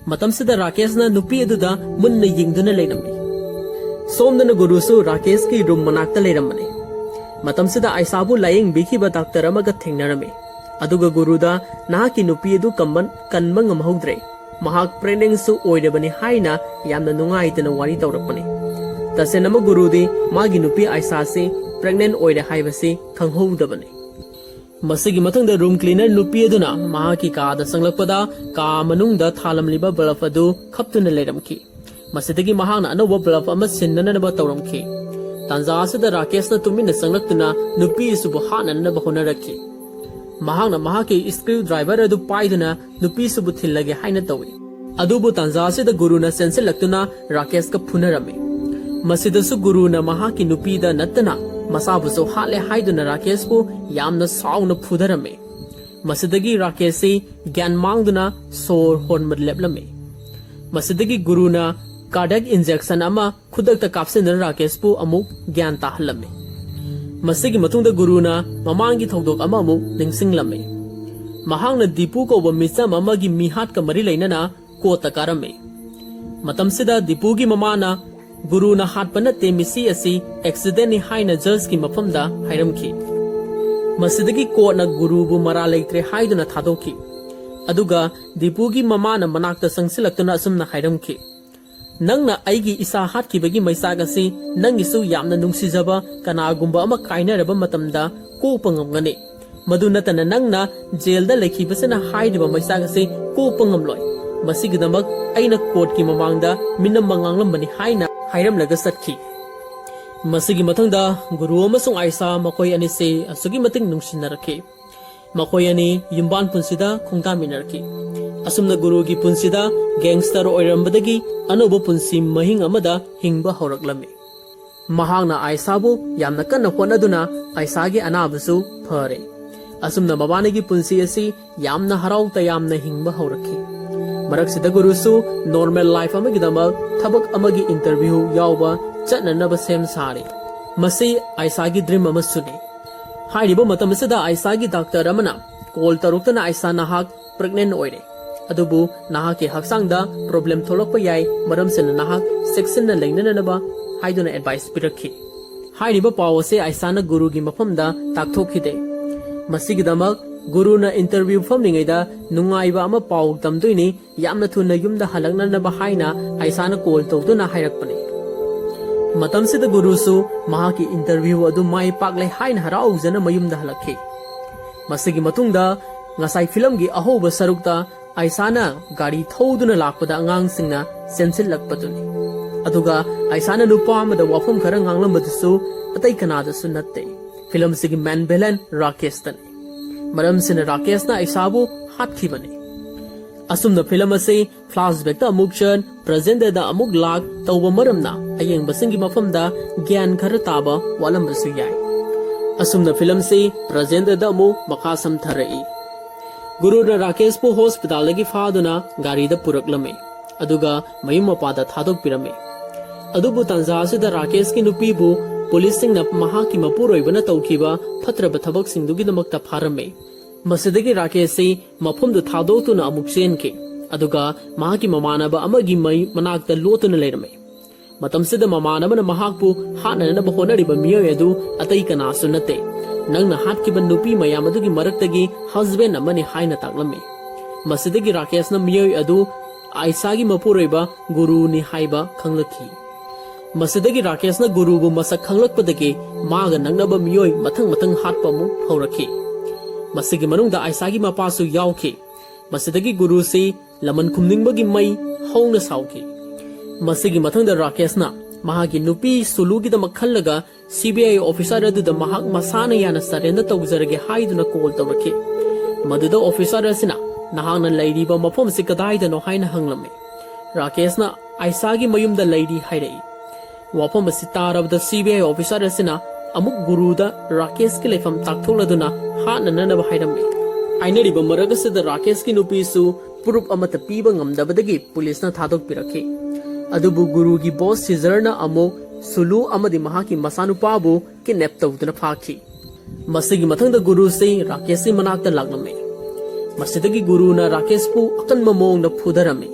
ꯃꯇꯝꯁꯤꯗ ꯔꯥꯀꯦꯁꯅ ꯅꯨꯄꯤ ꯑꯗꯨꯗ ꯃꯨꯟꯅ ꯌꯦꯡꯗꯨꯅ ꯂꯩꯔꯝꯃꯤ꯫ ꯁꯣꯝꯗꯅ ꯒꯨꯔꯨꯁꯨ ꯔꯥꯀꯦꯁꯀꯤ ꯔꯨꯝ ꯃꯅꯥꯛꯇ ꯂꯩꯔꯝꯕꯅꯤ꯫ ꯃꯇꯝꯁꯤꯗ ꯑꯥꯏꯁꯥꯕꯨ ꯂꯥꯌꯦꯡꯕꯤꯈꯤꯕ ꯗꯥꯛꯇꯔ ꯑꯃꯒ ꯊꯦꯡꯅꯔꯝꯃꯤ꯫ ꯑꯗꯨꯒ ꯒꯨꯔꯨꯗ, "ꯅꯍꯥꯛꯀꯤ ꯅꯨꯄꯤ ꯑꯗꯨ ꯀꯝꯕ-, ꯀꯟꯕ ꯉꯝꯍꯧꯗ꯭ꯔꯦ꯫ ꯃꯍꯥꯛ ꯄ꯭ꯔꯦꯒꯅꯦꯟꯁꯨ ꯑꯣꯏꯔꯕꯅꯤ" ꯍꯥꯏꯅ ꯌꯥꯝꯅ ꯅꯨꯡꯉꯥꯏꯇꯅ ꯋꯥꯔꯤ ꯇꯧꯔꯛꯄꯅꯤ꯫ ꯇꯁꯦꯡꯅꯃꯛ ꯒꯨꯔꯨꯗꯤ ꯃꯥꯒꯤ ꯅꯨꯄꯤ ꯑꯥꯏꯁꯥꯁꯤ ꯄ꯭ꯔꯦꯒꯅꯦꯟ ꯑꯣꯏꯔꯦ ꯍꯥꯏꯕꯁꯤ ꯈꯪꯍꯧꯗꯕꯅꯤ꯫ ꯃꯁꯤꯒꯤ ꯃꯊꯪꯗ ꯔꯨꯝ ꯀ꯭ꯂꯤꯅꯔ ꯅꯨꯄꯤ ꯑꯗꯨꯅ ꯃꯍꯥꯛꯀꯤ ꯀꯥꯗ ꯆꯪꯂꯛꯄꯗ ꯀꯥ ꯃꯅꯨꯡꯗ ꯊꯥꯜꯂꯝꯂꯤꯕ ꯕꯜꯕ ꯑꯗꯨ ꯈꯞꯇꯨꯅ ꯂꯩꯔꯝꯈꯤ꯫ ꯃꯁꯤꯗꯒꯤ ꯃꯍꯥꯛꯅ ꯑꯅꯧꯕ ꯕꯜꯕ ꯑꯃ ꯁꯤꯟꯅꯅꯕ ꯇꯧꯔꯝꯈꯤ꯫ ꯇꯥꯟꯖꯥ ꯑꯁꯤꯗ ꯔꯥꯀꯦꯁꯅ ꯇꯨꯃꯤꯟꯅ ꯆꯪꯂꯛꯇꯨꯅ ꯅꯨꯄꯤ ꯑꯁꯤꯕꯨ ꯍꯥꯠꯅꯅꯕ ꯍꯣꯠꯅꯔꯛꯈꯤ꯫ ꯃꯍꯥꯛꯅ ꯃꯍꯥꯛꯀꯤ ꯁ꯭ꯀ꯭ꯔꯨ ꯗ꯭ꯔꯥꯏꯚꯔ ꯑꯗꯨ ꯄꯥꯏꯗꯨꯅ ꯅꯨꯄꯤꯁꯤꯕꯨ ꯊꯤꯜꯂꯒꯦ ꯍꯥꯏꯅ ꯇꯧꯏ꯫ ꯑꯗꯨꯕꯨ ꯇꯥꯟꯖꯥ ꯑꯁꯤꯗ ꯒꯨꯔꯨꯅ ꯆꯦꯟꯁꯤꯜꯂꯛꯇꯨꯅ ꯔꯥꯀꯦꯁꯀ ꯐꯨꯅꯔꯝꯃꯤ꯫ ꯃꯁꯤꯗꯁꯨ ꯒꯨꯔꯨꯅ ꯃꯍꯥꯛꯀꯤ ꯅꯨꯄꯤꯗ ꯅꯠꯇꯅ ꯃꯁꯥꯕꯨꯁꯨ ꯍꯥꯠꯂꯦ ꯍꯥꯏꯗꯨꯅ ꯔꯥꯀꯦꯁꯄꯨ ꯌꯥꯝꯅ ꯁꯥꯎꯅ ꯐꯨꯊꯔꯝꯃꯤ꯫ ꯃꯁꯤꯗꯒꯤ ꯔꯥꯀꯦꯁꯁꯤ ꯒ꯭ꯌꯥꯟ ꯃꯥꯡꯗꯨꯅ ꯁꯣꯔ ꯍꯣꯟꯕ ꯂꯦꯞꯂꯝꯃꯤ꯫ ꯃꯁꯤꯗꯒꯤ ꯒꯨꯔꯨꯅ Cardiac injection ꯑꯃ ꯈꯨꯗꯛꯇ ꯀꯥꯞꯁꯤꯟꯗꯨꯅ ꯔꯥꯀꯦꯁꯄꯨ ꯑꯃꯨꯛ ꯒ꯭ꯌꯥꯟ ꯇꯥꯍꯜꯂꯝꯃꯤ꯫ ꯃꯁꯤꯒꯤ ꯃꯇꯨꯡꯗ ꯒꯨꯔꯨꯅ ꯃꯃꯥꯡꯒꯤ ꯊꯧꯗꯣꯛ ꯑꯃ ꯑꯃꯨꯛ ꯅꯤꯡꯁꯤꯡꯂꯝꯃꯤ꯫ ꯃꯍꯥꯛꯅ ꯗꯤꯄꯨ ꯀꯧꯕ ꯃꯤꯆꯝ ꯑꯃꯒꯤ ꯃꯤꯍꯥꯠꯀ ꯃꯔꯤ ꯂꯩꯅꯅ ꯀꯣꯔꯠꯇ ꯀꯥꯔꯝꯃꯤ꯫ ꯃꯇꯝꯁꯤꯗ ꯗꯤꯄꯨꯒꯤ ꯃꯃꯥꯅ ꯒꯨꯔꯨꯅ ꯍꯥꯠꯄ ꯅꯠꯇꯦ, ꯃꯤꯁꯤ ꯑꯁꯤ ꯑꯦꯛꯁꯤꯗꯦꯟꯅꯤ ꯍꯥꯏꯅ ꯖꯖꯀꯤ ꯃꯐꯝꯗ ꯍꯥꯏꯔꯝꯈꯤ꯫ ꯃꯁꯤꯗꯒꯤ ꯀꯣꯔꯠꯅ ꯒꯨꯔꯨꯕꯨ ꯃꯔꯥꯜ ꯂꯩꯇ꯭ꯔꯦ ꯍꯥꯏꯗꯨꯅ ꯊꯥꯗꯣꯛꯈꯤ꯫ ꯑꯗꯨꯒ ꯗꯤꯄꯨꯒꯤ ꯃꯃꯥꯅ ꯃꯅꯥꯛꯇ ꯆꯪꯁꯤꯜꯂꯛꯇꯨꯅ ꯑꯁꯨꯝꯅ ꯍꯥꯏꯔꯝꯈꯤ, "ꯅꯪꯅ ꯑꯩꯒꯤ ꯏꯆꯥ ꯍꯥꯠꯈꯤꯕꯒꯤ ꯃꯩꯆꯥꯛ ꯑꯁꯤ ꯅꯪꯒꯤꯁꯨ ꯌꯥꯝꯅ ꯅꯨꯡꯁꯤꯖꯕ ꯀꯅꯥꯒꯨꯝꯕ ꯑꯃ ꯀꯥꯏꯅꯔꯕ ꯃꯇꯝꯗ ꯀꯣꯛꯄ ꯉꯝꯒꯅꯤ꯫ ꯃꯗꯨ ꯅꯠꯇꯅ ꯅꯪꯅ ꯖꯦꯜꯗ ꯂꯩꯈꯤꯕꯁꯤꯅ ꯍꯥꯏꯔꯤꯕ ꯃꯩꯆꯥꯛ ꯑꯁꯤ ꯀꯣꯛꯄ ꯉꯝꯂꯣꯏ꯫ ꯃꯁꯤꯒꯤꯗꯃꯛ ꯑꯩꯅ ꯀꯣꯔꯠꯀꯤ ꯃꯃꯥꯡꯗ ꯃꯤꯅꯝꯕ ꯉꯥꯡꯂꯝꯕꯅꯤ" ꯍꯥꯏꯅ ꯍꯥꯏꯔꯝꯂꯒ ꯆꯠꯈꯤ꯫ ꯃꯁꯤꯒꯤ ꯃꯊꯪꯗ ꯒꯨꯔꯨ ꯑꯃꯁꯨꯡ ꯑꯥꯏꯁꯥ ꯃꯈꯣꯏ ꯑꯅꯤꯁꯤ ꯑꯁꯨꯛꯀꯤ ꯃꯇꯤꯛ ꯅꯨꯡꯁꯤꯅꯔꯛꯈꯤ꯫ ꯃꯈꯣꯏ ꯑꯅꯤ ꯌꯨꯝꯕꯥꯟ ꯄꯨꯟꯁꯤꯗ ꯈꯣꯡꯗꯥꯃꯤꯟꯅꯔꯛꯈꯤ꯫ ꯑꯁꯨꯝꯅ ꯒꯨꯔꯨꯒꯤ ꯄꯨꯟꯁꯤꯗ ꯒꯦꯡꯁꯇꯔ ꯑꯣꯏꯔꯝꯕꯗꯒꯤ ꯑꯅꯧꯕ ꯄꯨꯟꯁꯤ ꯃꯍꯤꯡ ꯑꯃꯗ ꯍꯤꯡꯕ ꯍꯧꯔꯛꯂꯝꯃꯤ꯫ ꯃꯍꯥꯛꯅ ꯑꯥꯏꯁꯥꯕꯨ ꯌꯥꯝꯅ ꯀꯟꯅ ꯍꯣꯠꯅꯗꯨꯅ ꯑꯥꯏꯁꯥꯒꯤ ꯑꯅꯥꯕꯁꯨ ꯐꯔꯦ꯫ ꯑꯁꯨꯝꯅ ꯃꯕꯥꯅꯤꯒꯤ ꯄꯨꯟꯁꯤ ꯑꯁꯤ ꯌꯥꯝꯅ ꯍꯔꯥꯎ ꯇꯌꯥꯝꯅ ꯍꯤꯡꯕ ꯍꯧꯔꯛꯈꯤ꯫ ꯃꯔꯛꯁꯤꯗ ꯒꯨꯔꯨꯁꯨ ꯅꯣꯔꯃꯦꯜ ꯂꯥꯏꯐ ꯑꯃꯒꯤꯗꯃꯛ ꯊꯕꯛ ꯑꯃꯒꯤ ꯏꯟꯇꯔꯚ꯭ꯌꯨ ꯌꯥꯎꯕ ꯆꯠꯅꯅꯕ ꯁꯦꯝ ꯁꯥꯔꯤ꯫ ꯃꯁꯤ ꯑꯥꯏꯁꯥꯒꯤ ꯗ꯭ꯔꯤꯝ ꯑꯃꯁꯨꯅꯤ꯫ ꯍꯥꯏꯔꯤꯕ ꯃꯇꯝ ꯑꯁꯤꯗ ꯑꯥꯏꯁꯥꯒꯤ ꯗꯥꯛꯇꯔ ꯑꯃꯅ ꯀꯣꯜ ꯇꯧꯔꯛꯇꯨꯅ, "ꯑꯥꯏꯁꯥ, ꯅꯍꯥꯛ ꯄ꯭ꯔꯦꯒꯅꯦꯟ ꯑꯣꯏꯔꯦ, ꯑꯗꯨꯕꯨ ꯅꯍꯥꯛꯀꯤ ꯍꯛꯆꯥꯡꯗ ꯄ꯭ꯔꯣꯕ꯭ꯂꯦꯝ ꯊꯣꯛꯂꯛꯄ ꯌꯥꯏ, ꯃꯔꯝꯁꯤꯅ ꯅꯍꯥꯛ ꯆꯦꯛꯁꯤꯟꯅ ꯂꯩꯅꯅꯕ" ꯍꯥꯏꯗꯨꯅ ꯑꯦꯗꯚꯥꯏꯁ ꯄꯤꯔꯛꯈꯤ꯫ ꯍꯥꯏꯔꯤꯕ ꯄꯥꯎ ꯑꯁꯤ ꯑꯥꯏꯁꯥꯅ ꯒꯨꯔꯨꯒꯤ ꯃꯐꯝꯗ ꯇꯥꯛꯊꯣꯛꯈꯤꯗꯦ꯫ ꯃꯁꯤꯒꯤꯗꯃꯛ ꯒꯨꯔꯨꯅ ꯏꯟꯇꯔꯚ꯭ꯌꯨ ꯐꯝꯂꯤꯉꯩꯗ ꯅꯨꯡꯉꯥꯏꯕ ꯑꯃ ꯄꯥꯎ ꯇꯝꯗꯣꯏꯅꯤ, ꯌꯥꯝꯅ ꯊꯨꯅ ꯌꯨꯝꯗ ꯍꯜꯂꯛꯅꯅꯕ ꯍꯥꯏꯅ ꯑꯥꯏꯁꯥꯅ ꯀꯣꯜ ꯇꯧꯗꯨꯅ ꯍꯥꯏꯔꯛꯄꯅꯤ꯫ ꯃꯇꯝꯁꯤꯗ ꯒꯨꯔꯨꯁꯨ ꯃꯍꯥꯛꯀꯤ ꯏꯟꯇꯔꯚ꯭ꯌꯨ ꯑꯗꯨ ꯃꯥꯏ ꯄꯥꯛꯂꯦ ꯍꯥꯏꯅ ꯍꯔꯥꯎꯖꯅ ꯃꯌꯨꯝꯗ ꯍꯜꯂꯛꯈꯤ꯫ ꯃꯁꯤꯒꯤ ꯃꯇꯨꯡꯗ ꯉꯁꯥꯏ ꯐꯤꯂꯝꯒꯤ ꯑꯍꯧꯕ ꯁꯔꯨꯛꯇ ꯑꯥꯏꯁꯥꯅ ꯒꯥꯔꯤ ꯊꯧꯗꯨꯅ ꯂꯥꯛꯄꯗ ꯑꯉꯥꯡꯁꯤꯡꯅ ꯆꯦꯟꯁꯤꯜꯂꯛꯄꯗꯨꯅꯤ꯫ ꯑꯗꯨꯒ ꯑꯥꯏꯁꯥꯅ ꯅꯨꯄꯥ ꯑꯃꯗ ꯋꯥꯐꯝ ꯈꯔ ꯉꯥꯡꯂꯝꯕꯗꯨꯁꯨ ꯑꯇꯩ ꯀꯅꯥꯗꯁꯨ ꯅꯠꯇꯦ, ꯐꯤꯂꯝꯁꯤꯒꯤ ꯃꯦꯟ ꯚꯤꯂꯦꯟ ꯔꯥꯀꯦꯁꯇꯅꯤ꯫ ꯃꯔꯝꯁꯤꯅ ꯔꯥꯀꯦꯁꯅ ꯑꯥꯏꯁꯥꯕꯨ ꯍꯥꯠꯈꯤꯕꯅꯤ꯫ ꯑꯁꯨꯝꯅ ꯐꯤꯂꯝ ꯑꯁꯤ ꯐ꯭ꯂꯥꯁꯕꯦꯛꯇ ꯑꯃꯨꯛ ꯆꯟ, ꯄ꯭ꯔꯖꯦꯟꯗꯗ ꯑꯃꯨꯛ ꯂꯥꯛ ꯇꯧꯕ ꯃꯔꯝꯅ ꯑꯌꯦꯡꯕꯁꯤꯡꯒꯤ ꯃꯐꯝꯗ ꯒ꯭ꯌꯥꯟ ꯈꯔ ꯇꯥꯕ ꯋꯥꯠꯂꯝꯕꯁꯨ ꯌꯥꯏ꯫ ꯑꯁꯨꯝꯅ ꯐꯤꯂꯝꯁꯤ ꯄ꯭ꯔꯖꯦꯟꯗꯗ ꯑꯃꯨꯛ ꯃꯈꯥ ꯁꯝꯊꯔꯛꯏ꯫ ꯒꯨꯔꯨꯅ ꯔꯥꯀꯦꯁꯄꯨ ꯍꯣꯁꯄꯤꯇꯥꯜꯗꯒꯤ ꯐꯥꯗꯨꯅ ꯒꯥꯔꯤꯗ ꯄꯨꯔꯛꯂꯝꯃꯤ꯫ ꯑꯗꯨꯒ ꯃꯌꯨꯝ ꯃꯄꯥꯗ ꯊꯥꯗꯣꯛꯄꯤꯔꯝꯃꯤ꯫ ꯑꯗꯨꯕꯨ ꯇꯥꯟꯖꯥ ꯑꯁꯤꯗ ꯔꯥꯀꯦꯁꯀꯤ ꯅꯨꯄꯤꯕꯨ ꯄꯨꯂꯤꯁꯁꯤꯡꯅ ꯃꯍꯥꯛꯀꯤ ꯃꯄꯨꯔꯣꯏꯕꯅ ꯇꯧꯈꯤꯕ ꯐꯠꯇ꯭ꯔꯕ ꯊꯕꯛꯁꯤꯡꯗꯨꯒꯤꯗꯃꯛꯇ ꯐꯥꯔꯝꯃꯤ꯫ ꯃꯁꯤꯗꯒꯤ ꯔꯥꯀꯦꯁꯁꯤ ꯃꯐꯝꯗꯨ ꯊꯥꯗꯣꯛꯇꯨꯅ ꯑꯃꯨꯛ ꯆꯦꯟꯈꯤ꯫ ꯑꯗꯨꯒ ꯃꯍꯥꯛꯀꯤ ꯃꯃꯥꯟꯅꯕ ꯑꯃꯒꯤ ꯃꯩ ꯃꯅꯥꯛꯇ ꯂꯣꯠꯇꯨꯅ ꯂꯩꯔꯝꯃꯤ꯫ ꯃꯇꯝꯁꯤꯗ ꯃꯃꯥꯟꯅꯕꯅ ꯃꯍꯥꯛꯄꯨ ꯍꯥꯠꯅꯅꯕ ꯍꯣꯠꯅꯔꯤꯕ ꯃꯤꯑꯣꯏ ꯑꯗꯨ ꯑꯇꯩ ꯀꯅꯥꯁꯨ ꯅꯠꯇꯦ, ꯅꯪꯅ ꯍꯥꯠꯈꯤꯕ ꯅꯨꯄꯤ ꯃꯌꯥꯝ ꯑꯗꯨꯒꯤ ꯃꯔꯛꯇꯒꯤ ꯍꯁꯕꯦꯟ ꯑꯃꯅꯤ ꯍꯥꯏꯅ ꯇꯥꯛꯂꯝꯃꯤ꯫ ꯃꯁꯤꯗꯒꯤ ꯔꯥꯀꯦꯁꯅ ꯃꯤꯑꯣꯏ ꯑꯗꯨ ꯑꯥꯏꯁꯥꯒꯤ ꯃꯄꯨꯔꯣꯏꯕ ꯒꯨꯔꯨꯅꯤ ꯍꯥꯏꯕ ꯈꯪꯂꯛꯈꯤ꯫ ꯃꯁꯤꯗꯒꯤ ꯔꯥꯀꯦꯁꯅ ꯒꯨꯔꯨꯕꯨ ꯃꯁꯛ ꯈꯪꯂꯛꯄꯗꯒꯤ ꯃꯥꯒ ꯅꯛꯅꯕ ꯃꯤꯑꯣꯏ ꯃꯊꯪ ꯃꯊꯪ ꯍꯥꯠꯄ ꯑꯃꯨꯛ ꯍꯧꯔꯛꯈꯤ꯫ ꯃꯁꯤꯒꯤ ꯃꯅꯨꯡꯗ ꯑꯥꯏꯁꯥꯒꯤ ꯃꯄꯥꯁꯨ ꯌꯥꯎꯈꯤ꯫ ꯃꯁꯤꯗꯒꯤ ꯒꯨꯔꯨꯁꯤ ꯂꯃꯟ ꯈꯨꯝꯅꯤꯡꯕꯒꯤ ꯃꯩ ꯍꯧꯅ ꯁꯥꯎꯈꯤ꯫ ꯃꯁꯤꯒꯤ ꯃꯊꯪꯗ ꯔꯥꯀꯦꯁꯅ ꯃꯍꯥꯛꯀꯤ ꯅꯨꯄꯤ ꯁꯨꯂꯨꯒꯤꯗꯃꯛ ꯈꯜꯂꯒ ꯁꯤ ꯕꯤ ꯑꯥꯏ ꯑꯣꯐꯤꯁꯥꯔ ꯑꯗꯨꯗ ꯃꯍꯥꯛ ꯃꯁꯥꯅ ꯌꯥꯅ ꯁꯔꯦꯟꯗꯔ ꯇꯧꯖꯔꯒꯦ ꯍꯥꯏꯗꯨꯅ ꯀꯣꯜ ꯇꯧꯔꯛꯈꯤ꯫ ꯃꯗꯨꯗ ꯑꯣꯐꯤꯁꯥꯔ ꯑꯁꯤꯅ, "ꯅꯍꯥꯛꯅ ꯂꯩꯔꯤꯕ ꯃꯐꯝ ꯑꯁꯤ ꯀꯗꯥꯏꯗꯅꯣ?" ꯍꯥꯏꯅ ꯍꯪꯂꯝꯃꯤ꯫ ꯔꯥꯀꯦꯁꯅ ꯑꯥꯏꯁꯥꯒꯤ ꯃꯌꯨꯝꯗ ꯂꯩꯔꯤ ꯍꯥꯏꯔꯛꯏ꯫ ꯋꯥꯐꯝ ꯑꯁꯤ ꯇꯥꯔꯕꯗ ꯁꯤ ꯕꯤ ꯑꯥꯏ ꯑꯣꯐꯤꯁꯥꯔ ꯑꯁꯤꯅ ꯑꯃꯨꯛ ꯒꯨꯔꯨꯗ ꯔꯥꯀꯦꯁꯀꯤ ꯂꯩꯐꯝ ꯇꯥꯛꯊꯣꯛꯂꯗꯨꯅ ꯍꯥꯠꯅꯅꯅꯕ ꯍꯥꯏꯔꯝꯃꯤ꯫ ꯍꯥꯏꯅꯔꯤꯕ ꯃꯔꯛ ꯑꯁꯤꯗ ꯔꯥꯀꯦꯁꯀꯤ ꯅꯨꯄꯤꯁꯨ ꯄ꯭ꯔꯨꯞ ꯑꯃꯠꯇ ꯄꯤꯕ ꯉꯝꯗꯕꯗꯒꯤ ꯄꯨꯂꯤꯁꯅ ꯊꯥꯗꯣꯛꯄꯤꯔꯛꯈꯤ꯫ ꯑꯗꯨꯕꯨ ꯒꯨꯔꯨꯒꯤ ꯕꯣꯁ ꯁꯤꯖꯔꯅ ꯑꯃꯨꯛ ꯁꯨꯂꯨ ꯑꯃꯗꯤ ꯃꯍꯥꯛꯀꯤ ꯃꯆꯥꯅꯨꯄꯥꯕꯨ ꯀꯤꯗꯅꯦꯞ ꯇꯧꯗꯨꯅ ꯐꯥꯈꯤ꯫ ꯃꯁꯤꯒꯤ ꯃꯊꯪꯗ ꯒꯨꯔꯨꯁꯤ ꯔꯥꯀꯦꯁꯀꯤ ꯃꯅꯥꯛꯇ ꯂꯥꯛꯂꯝꯃꯤ꯫ ꯃꯁꯤꯗꯒꯤ ꯒꯨꯔꯨꯅ ꯔꯥꯀꯦꯁꯄꯨ ꯑꯀꯟꯕ ꯃꯑꯣꯡꯗ ꯐꯨꯊꯔꯝꯃꯤ꯫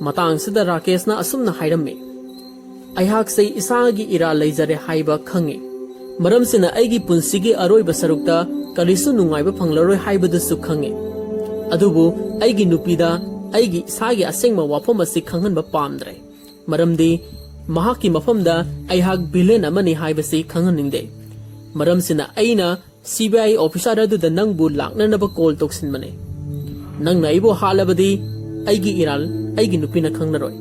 ꯃꯇꯥꯡꯁꯤꯗ ꯔꯥꯀꯦꯁꯅ ꯑꯁꯨꯝꯅ ꯍꯥꯏꯔꯝꯃꯤ, "ꯑꯩꯍꯥꯛꯁꯦ ꯏꯁꯥꯒꯤ ꯏꯔꯥꯜ ꯂꯩꯖꯔꯦ ꯍꯥꯏꯕ ꯈꯪꯉꯤ꯫ ꯃꯔꯝꯁꯤꯅ ꯑꯩꯒꯤ ꯄꯨꯟꯁꯤꯒꯤ ꯑꯔꯣꯏꯕ ꯁꯔꯨꯛꯇ ꯀꯔꯤꯁꯨ ꯅꯨꯡꯉꯥꯏꯕ ꯐꯪꯂꯔꯣꯏ ꯍꯥꯏꯕꯗꯨꯁꯨ ꯈꯪꯉꯤ꯫ ꯑꯗꯨꯕꯨ ꯑꯩꯒꯤ ꯅꯨꯄꯤꯗ ꯑꯩꯒꯤ ꯏꯁꯥꯒꯤ ꯑꯁꯦꯡꯕ ꯋꯥꯐꯝ ꯑꯁꯤ ꯈꯪꯍꯟꯕ ꯄꯥꯝꯗ꯭ꯔꯦ꯫ ꯃꯔꯝꯗꯤ ꯃꯍꯥꯛꯀꯤ ꯃꯐꯝꯗ ꯑꯩꯍꯥꯛ ꯚꯤꯂꯦꯟ ꯑꯃꯅꯤ ꯍꯥꯏꯕꯁꯤ ꯈꯪꯍꯟꯅꯤꯡꯗꯦ꯫ ꯃꯔꯝꯁꯤꯅ ꯑꯩꯅ ꯁꯤ ꯕꯤ ꯑꯥꯏ ꯑꯣꯐꯤꯁꯥꯔ ꯑꯗꯨꯗ ꯅꯪꯕꯨ ꯂꯥꯛꯅꯅꯕ ꯀꯣꯜ ꯇꯧꯁꯤꯟꯕꯅꯦ꯫ ꯅꯪꯅ ꯑꯩꯕꯨ ꯍꯥꯠꯂꯕꯗꯤ ꯑꯩꯒꯤ ꯏꯔꯥꯜ ꯑꯩꯒꯤ ꯅꯨꯄꯤꯅ ꯈꯪꯂꯔꯣꯏ꯫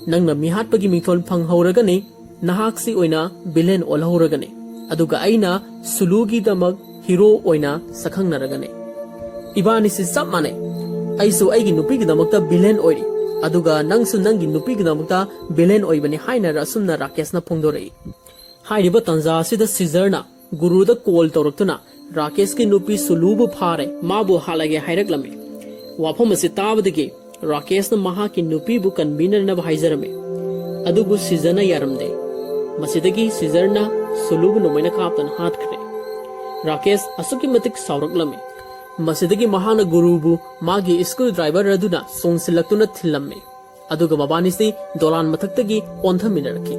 ꯅꯪꯅ ꯃꯤꯍꯥꯠꯄꯒꯤ ꯃꯤꯡꯊꯣꯜ ꯐꯪꯍꯧꯔꯒꯅꯤ, ꯅꯍꯥꯛꯁꯤ ꯑꯣꯏꯅ ꯚꯤꯂꯦꯟ ꯑꯣꯜꯍꯧꯔꯒꯅꯤ, ꯑꯗꯨꯒ ꯑꯩꯅ ꯁꯨꯂꯨꯒꯤꯗꯃꯛ ꯍꯤꯔꯣ ꯑꯣꯏꯅ ꯁꯛꯈꯪꯅꯔꯒꯅꯤ꯫ ꯏꯕꯥꯅꯤꯁꯤ ꯆꯞ ꯃꯥꯟꯅꯩ꯫ ꯑꯩꯁꯨ ꯑꯩꯒꯤ ꯅꯨꯄꯤꯒꯤꯗꯃꯛꯇ ꯚꯤꯂꯦꯟ ꯑꯣꯏꯔꯤ, ꯑꯗꯨꯒ ꯅꯪꯁꯨ ꯅꯪꯒꯤ ꯅꯨꯄꯤꯒꯤꯗꯃꯛꯇ ꯚꯤꯂꯦꯟ ꯑꯣꯏꯕꯅꯤ" ꯍꯥꯏꯅ ꯑꯁꯨꯝꯅ ꯔꯥꯀꯦꯁꯅ ꯐꯣꯡꯗꯣꯔꯛꯏ꯫ ꯍꯥꯏꯔꯤꯕ ꯇꯥꯟꯖꯥ ꯑꯁꯤꯗ ꯁꯤꯖꯔꯅ ꯒꯨꯔꯨꯗ ꯀꯣꯜ ꯇꯧꯔꯛꯇꯨꯅ ꯔꯥꯀꯦꯁꯀꯤ ꯅꯨꯄꯤ ꯁꯨꯂꯨꯕꯨ ꯐꯥꯔꯦ, ꯃꯥꯕꯨ ꯍꯥꯠꯂꯒꯦ ꯍꯥꯏꯔꯛꯂꯝꯃꯤ꯫ ꯋꯥꯐꯝ ꯑꯁꯤ ꯇꯥꯕꯗꯒꯤ ꯔꯥꯀꯦꯁꯅ ꯃꯍꯥꯛꯀꯤ ꯅꯨꯄꯤꯕꯨ ꯀꯟꯕꯤꯅꯅꯕ ꯍꯥꯏꯖꯔꯝꯃꯤ꯫ ꯑꯗꯨꯕꯨ ꯁꯤꯖꯔꯅ ꯌꯥꯔꯝꯗꯦ꯫ ꯃꯁꯤꯗꯒꯤ ꯁꯤꯖꯔꯅ ꯁꯨꯂꯨꯕꯨ ꯅꯣꯡꯃꯩꯅ ꯀꯥꯞꯇꯨꯅ ꯍꯥꯠꯈ꯭ꯔꯦ꯫ ꯔꯥꯀꯦꯁ ꯑꯁꯨꯛꯀꯤ ꯃꯇꯤꯛ ꯁꯥꯎꯔꯛꯂꯝꯃꯤ꯫ ꯃꯁꯤꯗꯒꯤ ꯃꯍꯥꯛꯅ ꯒꯨꯔꯨꯕꯨ ꯃꯥꯒꯤ ꯁ꯭ꯀꯨꯜ ꯗ꯭ꯔꯥꯏꯚꯔ ꯑꯗꯨꯅ ꯆꯣꯡꯁꯤꯜꯂꯛꯇꯨꯅ ꯊꯤꯜꯂꯝꯃꯤ꯫ ꯑꯗꯨꯒ ꯃꯕꯥꯅꯤꯁꯤ ꯗꯣꯂꯥꯟ ꯃꯊꯛꯇꯒꯤ ꯑꯣꯟꯊꯃꯤꯟꯅꯔꯛꯈꯤ꯫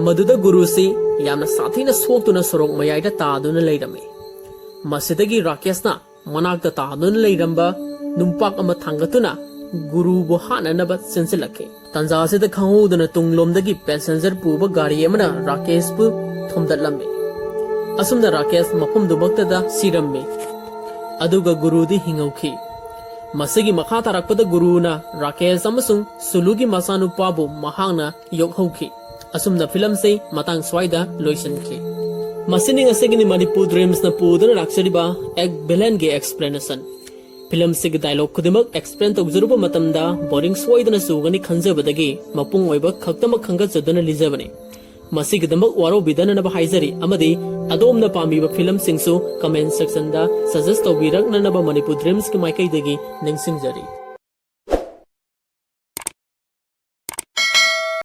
ꯃꯗꯨꯗ ꯒꯨꯔꯨꯁꯤ ꯌꯥꯝꯅ ꯁꯥꯊꯤꯅ ꯁꯣꯛꯇꯨꯅ ꯁꯣꯔꯣꯛ ꯃꯌꯥꯏꯗ ꯇꯥꯗꯨꯅ ꯂꯩꯔꯝꯃꯤ꯫ ꯃꯁꯤꯗꯒꯤ ꯔꯥꯀꯦꯁꯅ ꯃꯅꯥꯛꯇ ꯇꯥꯗꯨꯅ ꯂꯩꯔꯝꯕ ꯅꯨꯡꯄꯥꯛ ꯑꯃ ꯊꯥꯡꯒꯠꯇꯨꯅ ꯒꯨꯔꯨꯕꯨ ꯍꯥꯠꯅꯅꯕ ꯆꯦꯟꯁꯤꯜꯂꯛꯈꯤ꯫ ꯇꯥꯟꯖꯥ ꯑꯁꯤꯗ ꯈꯪꯍꯧꯗꯅ ꯇꯨꯡꯂꯣꯝꯗꯒꯤ ꯄꯦꯁꯦꯟꯖꯔ ꯄꯨꯕ ꯒꯥꯔꯤ ꯑꯃꯅ ꯔꯥꯀꯦꯁꯄꯨ ꯊꯣꯝꯗꯠꯂꯝꯃꯤ꯫ ꯑꯁꯨꯝꯅ ꯔꯥꯀꯦꯁ ꯃꯐꯝꯗꯨꯃꯛꯇꯗ ꯁꯤꯔꯝꯃꯤ꯫ ꯑꯗꯨꯒ ꯒꯨꯔꯨꯗꯤ ꯍꯤꯡꯍꯧꯈꯤ꯫ ꯃꯁꯤꯒꯤ ꯃꯈꯥ ꯇꯥꯔꯛꯄꯗ ꯒꯨꯔꯨꯅ ꯔꯥꯀꯦꯁ ꯑꯃꯁꯨꯡ ꯁꯨꯂꯨꯒꯤ ꯃꯆꯥꯅꯨꯄꯥꯕꯨ ꯃꯍꯥꯛꯅ ꯌꯣꯛꯍꯧꯈꯤ꯫ ꯑꯁꯨꯝꯅ ꯐꯤꯂꯝꯁꯤ ꯃꯇꯥꯡ ꯁ꯭ꯋꯥꯏꯗ ꯂꯣꯏꯁꯤꯟꯈꯤ꯫ ꯃꯁꯤꯅꯤ ꯉꯁꯤꯒꯤꯅꯤ ꯃꯅꯤꯄꯨꯔ ꯗ꯭ꯔꯤꯝꯁꯅ ꯄꯨꯗꯨꯅ ꯂꯥꯛꯆꯔꯤꯕ ꯑꯦꯛ ꯚꯤꯂꯦꯟꯒꯤ ꯑꯦꯛꯁꯄ꯭ꯂꯦꯅꯦꯁꯟ꯫ ꯐꯤꯂꯝꯁꯤꯒꯤ ꯗꯥꯏꯂꯣꯒ ꯈꯨꯗꯤꯡꯃꯛ ꯑꯦꯛꯁꯄ꯭ꯂꯦꯟ ꯇꯧꯖꯔꯨꯕ ꯃꯇꯝꯗ ꯕꯣꯔꯤꯡ ꯁꯣꯏꯗꯅ ꯆꯨꯒꯅꯤ ꯈꯟꯖꯕꯗꯒꯤ ꯃꯄꯨꯡ ꯑꯣꯏꯕ ꯈꯛꯇꯃꯛ ꯈꯟꯒꯠꯆꯗꯨꯅ ꯂꯤꯖꯕꯅꯤ꯫ ꯃꯁꯤꯒꯤꯗꯃꯛ ꯋꯥꯔꯧꯕꯤꯗꯅꯅꯕ ꯍꯥꯏꯖꯔꯤ ꯑꯃꯗꯤ ꯑꯗꯣꯝꯅ ꯄꯥꯝꯕꯤꯕ ꯐꯤꯂꯝꯁꯤꯡꯁꯨ ꯀꯃꯦꯟ ꯁꯦꯛꯁꯟꯗ ꯁꯖꯦꯁ ꯇꯧꯕꯤꯔꯛꯅꯅꯕ ꯃꯅꯤꯄꯨꯔ ꯗ꯭ꯔꯤꯝꯁꯀꯤ ꯃꯥꯏꯀꯩꯗꯒꯤ ꯅꯤꯡꯁꯤꯡꯖꯔꯤ꯫